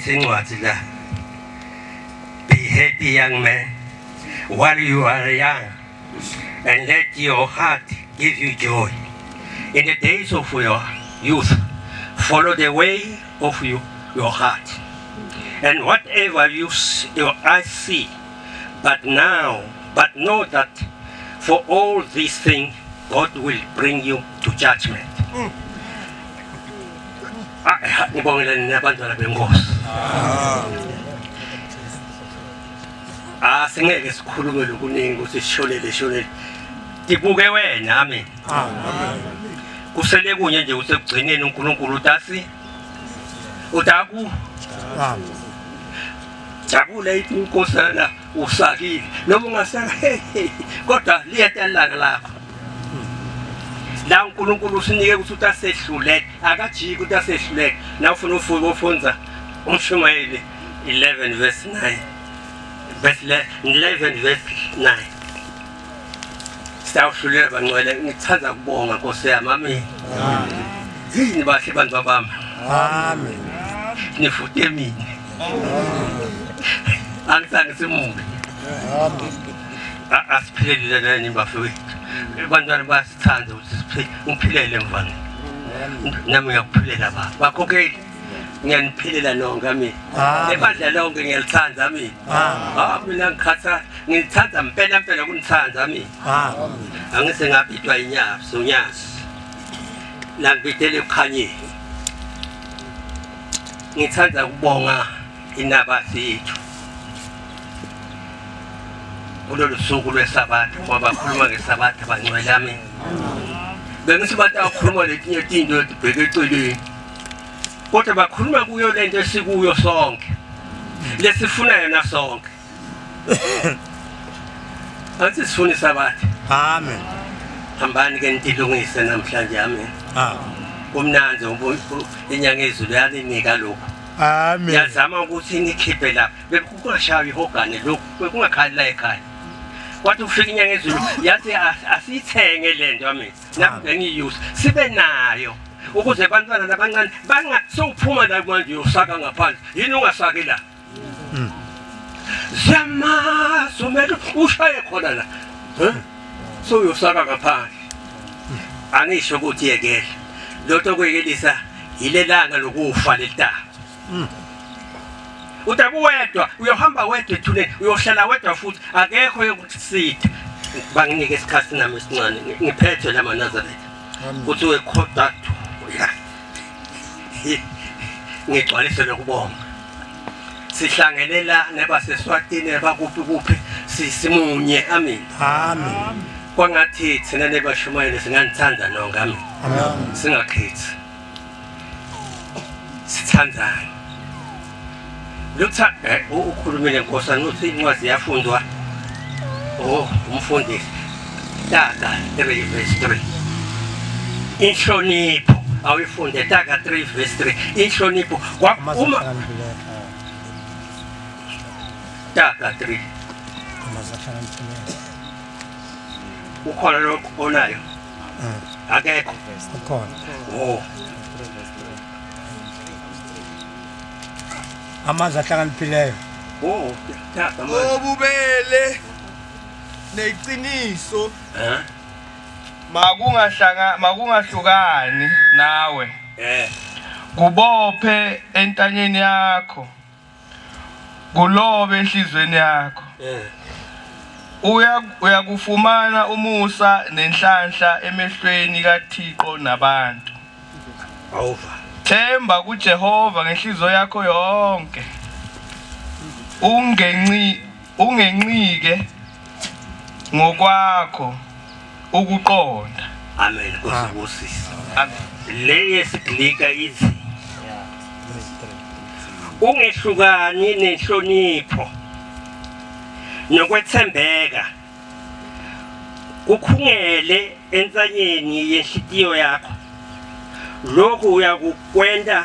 Ngiphethe incwadi la. Be happy, young man, while you are young, and let your heart give you joy. In the days of your youth, follow the way of your heart, and whatever your eyes see. But know that for all these things, God will bring you to judgment. Ngibongela nina abantwana benkosi. Singeke sikhulume lokuningi ukuthi sisholele sholele. Tibuke wena, amen. Kusele kunye nje kusekugcineni uNkulunkulu utasi utaku jabule inkosana usakile noma ungasaka kodwa liyatelanga lapho la uNkulunkulu usinike ukuthi utasehluleka akajiki utasehluleka na ufuna ufunza umshumayeli 11 verse 9 verse 11 verse 9 sitawuhlulela bangcwele ngithanda ukubonga Nkosi yami, amen. Yini bahle bantu bami, amen. Nifute mina angizange simuke, asiphilele nani bafowethu, abantwana bayasithanda ukuthi ngiphilele mfana, nami ngiyakuphilela baba bakhokheli, ngiyaniphilela nonke, amen. Lebandla lonke ngiyalithanda, amen. Mina ngikhatha ngilithanda mpela mpela kunithanda, amen. Angise ngabidwa inyazi unyazi la ngibidele ekukhanyeni. Ngithanda ukubonga inabasi yethu kulolu suku lwesabatha, ngoba bakhuluma ngesabatha bangcwele, amen. Bengithi bantu abakhuluma letinye tinto letibheke eceleni, kodwa bakhuluma kuyo lento esikuyo sonke, lesifuna yona sonke. Athi sifuna isabatha, amen. Hambani ke nitilungise namhlanje, amen. Kumnanzi inyanga ezulu yalinika lokhu, amen. Yazama ukuthi nikhiphe lapha bekungashaywa ihogane lokhu bekungakhali la ekhaya, kwathi ufika inyanga ezulu yathi asiyithenge lento, amen. Nami ngiyuse sibe nayo ukuze abantwana labancane bangasowuphuma la manje uyosaka ngaphandle, yini ungasaki la? Zama somele ushaye khona la, so uyosaka ngaphandle. Angisho ukuthi yekele lotho kuyekelisa ilelanga lokufa lelitaba. Utakuwedwa uyohamba wedwa ethuneni, uyohlala wedwa futhi akekho yokukusitha. Banginike isikhathi nami esincane ngiphethe la maNazaretha kuthi wekhothathu ya ngigcwalise lokubonga. Sihlangelela nabaseswatini abakuphi kuphi sisimunye, amen. Amen. Kwangathi thina nebashumayeli singanithanda nonke, amen. Singakhethi, sithandane. Lutha ukhulumile nkosana uthi incwadi yafundwa umfundisi Taga 3 verse 3. Inhlonipho awuyifunde Taga 3 verse 3. Inhlonipho uma Taga 3 ukhona lokho onayo akekho ukhona. Amazwi ahlakaniphileyo obubele neqiniso makungahlukani nawe, kubophe entanyeni yakho, kulobe enhlizweni yakho. Uyakufumana umusa nenhlanhla emehlweni kaThixo nabantu. Themba kuJehova ngenhliziyo yakho yonke, ungenqike ngokwakho ukuqonda. Amen. Nkosi. Amen. Le yesiGrika ithi ungehlukani nenhlonipho nokwethembeka, kukhungele entsanyeni yenhliziyo yakho. Lokhu uyakukwenta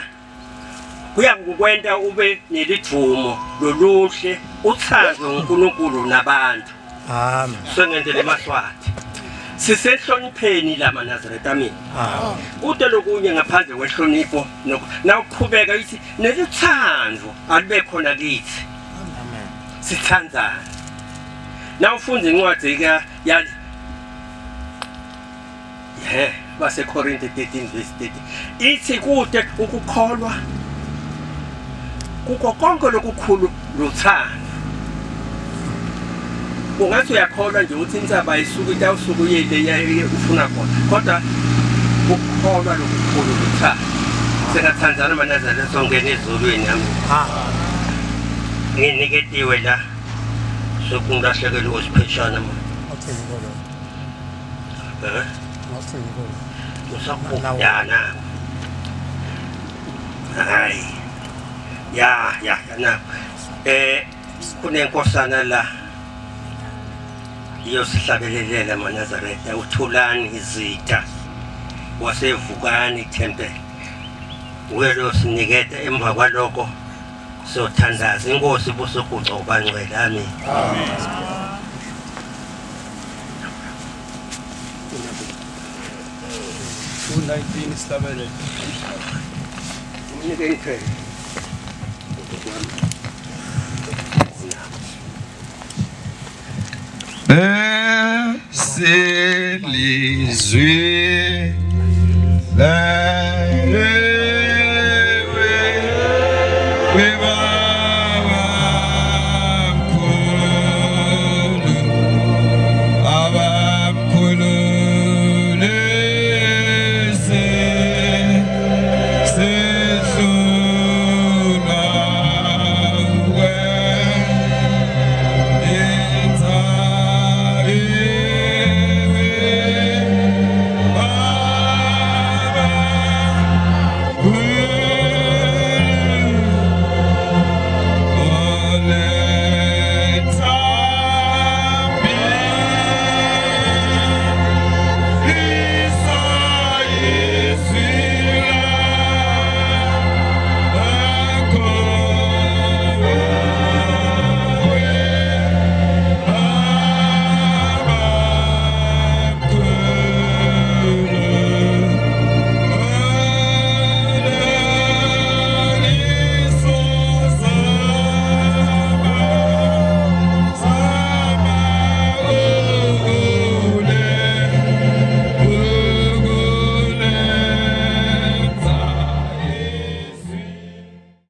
ube nelidumo loluhle, uthandwe uNkulunkulu nabantu. Amen. Sengenzele emaswati. Sisehlonipheni la maNazaretha mina. Kude lokunye ngaphandle kwehlonipho nawuqhubeka ithi neluthando alube khona kithi. Amen. Sithandana. Nawufunda incwadi ka ya baseKorinte 13 verse 30 ithi kude ukukholwa kuko konke lokukhulu luthando. Ungathi uyakholwa nje ukuthi insaba isuke itawusuku uyele ufuna khona, kodwa ukukholwa lokukhulu luthando. Singathandana maNazaretha songena ezulwini. Amen. Nginiketiwe la sokungahlekela osipheshana manje. Usakuyana. Hayi. Ya na. Kunenkosana la iyosihlabelelela maNazaretha uThulani Izitha wasevukani ithempeli. Welo siniketa emva kwaloko sothandaza inkosi busokuca ubangcwele. Amen. Amen. 219 isihlabelelo. Umnike ithele. Eselizwile